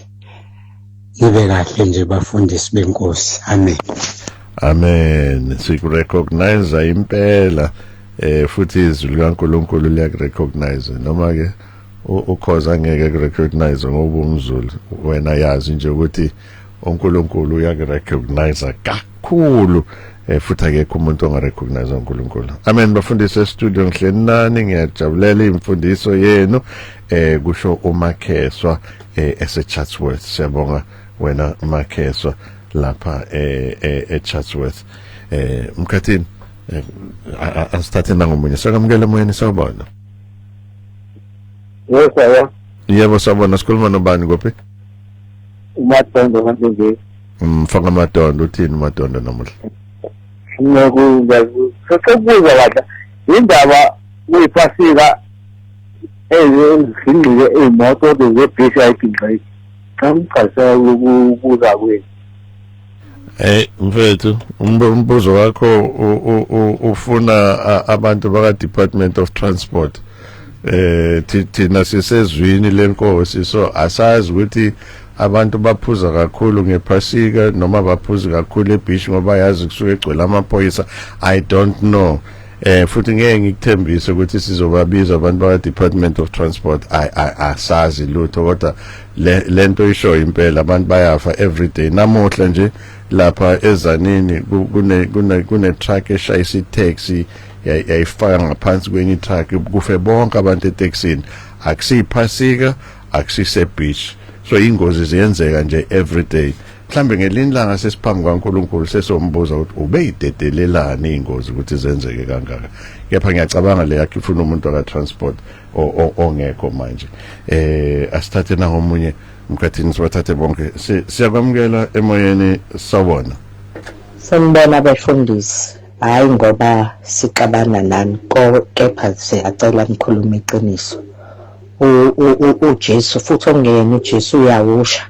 Nibe kahle nje bafundisi benkosi, amen. Amen. Sikurecognize impela, futhi izwi likaNkulunkulu liyakurecognize, noma ke ukhoza angeke kurecognize ngoba umZulu. Wena yazi nje ukuthi uNkulunkulu uyakurecognize kakhulu, futhi akekho umuntu ongarecognize uNkulunkulu. Amen. Bafundisi e-studio, ngihleli nani, ngiyajabulela imfundiso yenu, kusho uMakheswa ese Chatsworth. Siyabonga wena Makheswa lapha e Chatsworth. Mkhathini, asithathe nangomunye. Sakamukela emoyeni, sawubona. Yes, sir. Yebo, sawubona. Sikhuluma nobani, kuphi? UMadondo manje. Mfaka Madondo, uthini uMadondo namuhla? Sekubuza kahle indaba kuyiphasika ezigingqike iy'moto zebhisi ayigingqiki. Cha, ngichazisela ukubuza kwenu. Mfethu, umbuzo wakho ufuna abantu baka Department of Transport. Thina sisezwini lenkosi, so asazi ukuthi abantu baphuza kakhulu ngephasika noma baphuza kakhulu ebeach, ngoba yazi kusuke egcwele amaphoyisa. I don't know. Futhi ngeke ngikuthembise ukuthi sizobabiza abantu baka Department of Transport. Asazi lutho, kodwa lento isho impela, abantu bayafa every day. Namuhla nje lapha ezanini kune truck eshayisa itaxi, yayifaka ngaphansi kwenye truck, kufe bonke abantu eTaxini. Akusiyiphasika, akusise beach, so ingozi ziyenzeka nje every day. Mhlambe ngelinye ilanga sesiphambi kwaNkulunkulu sesombuza ukuthi ubeyidedelelani ingozi ukuthi zenzeke kangaka. Kepha ngiyacabanga le yakhe ifuna umuntu waka transport ongekho manje. Asithathe nangomunye mkhathini, sibathathe bonke. Siyakwamukela emoyeni, sawubona. Sanibona befundisi. Hayi, ngoba sixabana nani, kepha siyacela nikhulume iqiniso. UJesu futhi ongeyena uJesu uyawusha.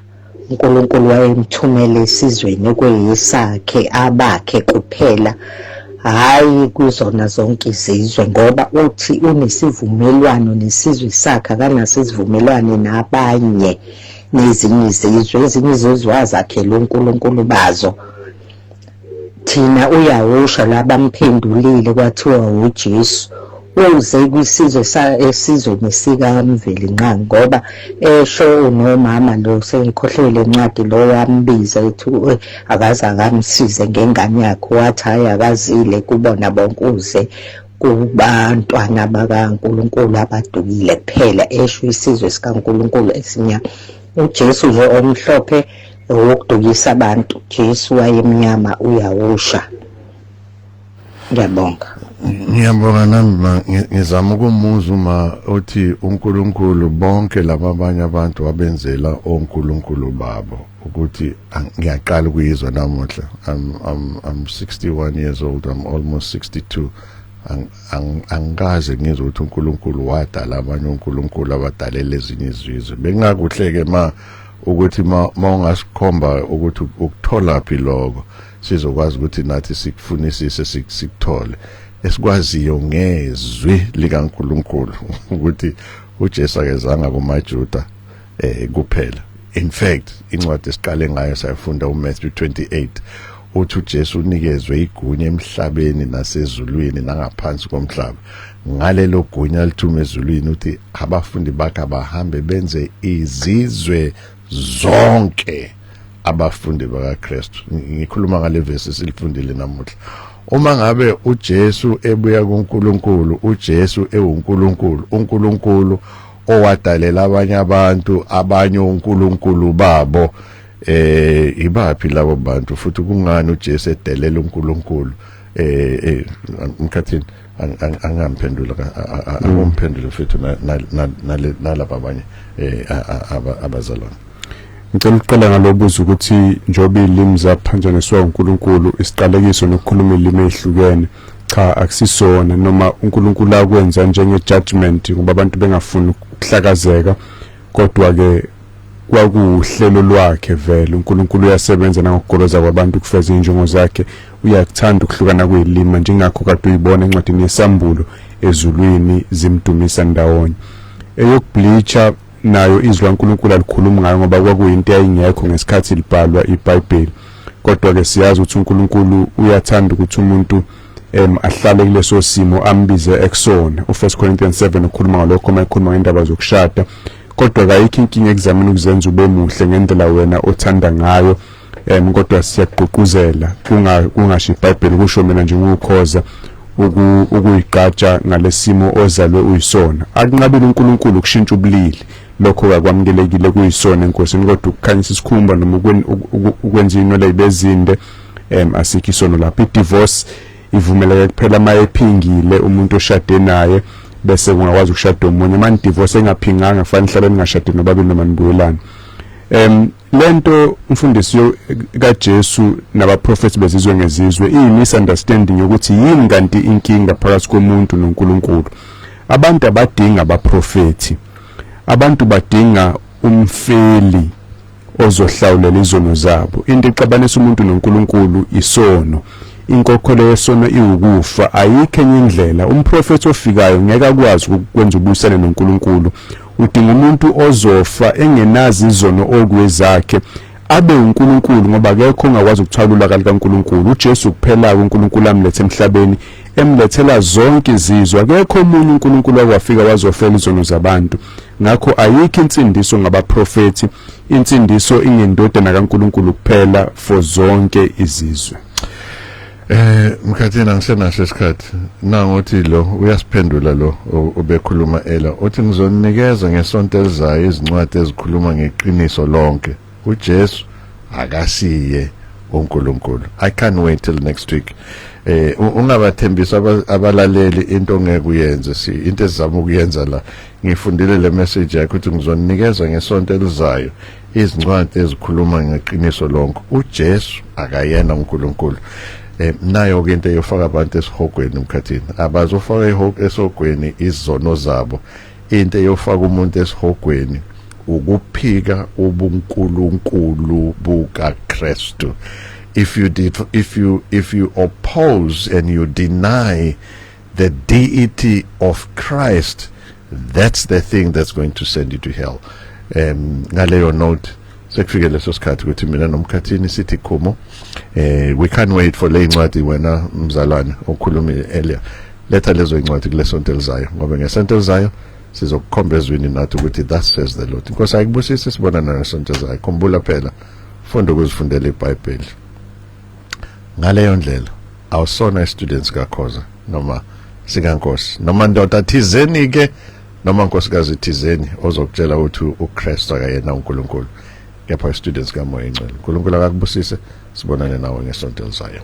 uNkulunkulu wayemthumele esizweni okweyisakhe, abakhe kuphela. Hhayi kuzona zonke izizwe, ngoba uthi unesivumelwano nesizwe sakhe, akanaso isivumelwano nabanye nezinye izizwe. Ezinye izizwe wazakhela uNkulunkulu bazo. Thina uyawusha labamphendulile kwathiwa uJesu uze kwisizwe esizweni sikaMvelinqangi, ngoba esho unomama lo sengikhohlwe le ncwadi lo wambiza ethi akaze akamsize ngengane yakhe, wathi hhayi akazile kubona bonke, uze kubantwana bakaNkulunkulu abadukile kuphela, esho isizwe sikaNkulunkulu esimnyama. uJesu nje omhlophe owokudukisa abantu, Jesu wayemnyama uyawusha. Ngiyabonga. Ngiyabonga nami, ngizama ukumuzwa uma uthi uNkulunkulu bonke laba abanye abantu wabenzela onkulunkulu babo, ukuthi ngiyaqala ukuyizwa namuhla. I'm 61 years old, I'm almost 62. Angikaze ngizwe ukuthi uNkulunkulu wadala abanye onkulunkulu abadalela ezinye izizwe. Bengakuhle ke ma ukuthi ma ungasikhomba ukuthi ukuthola phi lokho, sizokwazi ukuthi nathi sikufunisise sikuthole. Esikwaziyo ngezwi likaNkulunkulu ukuthi uJesu akezanga kumaJuda kuphela. In fact, incwadi esiqale ngayo sayifunda uMatthew 28, uthi uJesu unikezwe igunya emhlabeni nasezulwini nangaphansi komhlaba. Ngalelo gunya lithuma ezulwini, uthi abafundi bakhe abahambe benze izizwe zonke abafundi bakaKristu. Ngikhuluma ngale verse esilifundile namuhla. Uma ngabe uJesu ebuya kuNkulunkulu, uJesu ewuNkulunkulu, uNkulunkulu owadalela abanye abantu abanye onkulunkulu babo, ibaphi labo bantu? Futhi kungani uJesu edelela uNkulunkulu? Mkhathini angamphendula, akumphendule futhi nalaba abanye abazalwane. Ngicela ukuqala ngalobuza ukuthi njengoba izilimi zaphanjaniswa uNkulunkulu, isiqalekiso nokukhuluma izilimi ezihlukene, cha akusisona, noma uNkulunkulu akwenza njenge judgment ngoba abantu bengafuni ukuhlakazeka, kodwa ke kwakuhlelo lwakhe vele. uNkulunkulu uyasebenza nangokugoloza kwabantu kufeza injongo zakhe, uyakuthanda ukuhlukana kwezilimi, njengakho kade uyibona encwadini yesambulo ezulwini zimdumisa ndawonye. Eyokubleacha nayo izwi laNkulunkulu alikhulumi ngayo ngoba kwakuyinto eyayingekho ngesikhathi libhalwa iBhayibheli, kodwa ke siyazi ukuthi uNkulunkulu uyathanda ukuthi umuntu ahlale kuleso simo ambize ekusona. U1 Corinthians 7 ukhuluma ngalokho uma ekhuluma ngendaba zokushada. Kodwa kayikho inkinga ekuzameni ukuzenza ube muhle ngendlela wena othanda ngayo, kodwa siyagqugquzela kungasho iBhayibheli, kusho mina nje ngukhoza ukuyiqatsha ngalesimo ozalwe uyisona. Akunqabile uNkulunkulu ukushintsha ubulili, lokho akwamukelekile kuyisona enkosini, kodwa ukukhanyisa isikhumba noma ukwenza inwele ibezinde asikho isono lapho. I-divorce ivumeleke kuphela uma ephingile umuntu oshade naye, bese kungakwazi ukushada omunye. Manje divorce engaphinganga kufanele ihlale ningashadi nobabili noma nibuyelane. Lento umfundisi kaJesu nabaprofeti bezizwe ngezizwe iyi misunderstanding yokuthi yini kanti inkinga phakathi komuntu noNkulunkulu. Abantu abadinga abaprofeti, abantu badinga umfeli ozohlawulela izono zabo. Into exabanisa umuntu noNkulunkulu isono, inkokhelo yesono iwukufa, ayikho enye indlela. Umprofeti ofikayo ngeke akwazi ukwenza ubuyisane noNkulunkulu. Udinga umuntu ozofa engenazi izono okwezakhe, abe uNkulunkulu, ngoba akekho ongakwazi ukuthwala ulaka likaNkulunkulu. uJesu kuphela uNkulunkulu amlethe emhlabeni, emlethela zonke izizwe. Akekho omunye uNkulunkulu okwafika wazofela izono zabantu. Ngakho ayikho insindiso ngabaprofeti, insindiso ingendodana kaNkulunkulu kuphela for zonke izizwe. Mkhathini angisenaso isikhathi. Nangothi lo uyasiphendula lo obekhuluma ela, uthi ngizonikeza ngesonto elizayo izincwadi ezikhuluma ngeqiniso lonke. uJesu akasiye uNkulunkulu. I can't wait till next week. Ungabathembisa abalaleli into ongeke uyenze. Si into esizama ukuyenza la. Ngifundile le message yakho ukuthi ngizonikeza ngesonto elizayo izincwadi ezikhuluma ngeqiniso lonke. uJesu akayena uNkulunkulu. Nayo ke into eyofaka abantu esihogweni umkhathini. Abazofaka esihogweni izono zabo. Into eyofaka umuntu esihogweni ukuphika ubuNkulunkulu bukaKristu. If you did, if you if you oppose and you deny the deity of Christ, that's the thing that's going to send you to hell. Ngaleyo note, sekufike leso sikhathi ukuthi mina nomkhathini sithi khumo. We can't wait for le incwadi. Wena mzalwane okhulumile earlier, letha lezo incwadi kulesonto elizayo, ngoba ngesonto elizayo sizokukhomba ezwini nathi ukuthi "Thus says the Lord." Inkosi ayikubusise, sibonana nesonto elizayo. Khumbula phela, funda ukuzifundela iBhayibheli. Ngaleyo ndlela awusona students kaKhoza noma sikaNkosi noma ndoda thizeni ke noma nkosikazi thizeni ozokutshela ukuthi uKristu akayena uNkulunkulu, kepha students kaMoya Ingcwele. uNkulunkulu akakubusise, sibonane nawe ngesonto elizayo.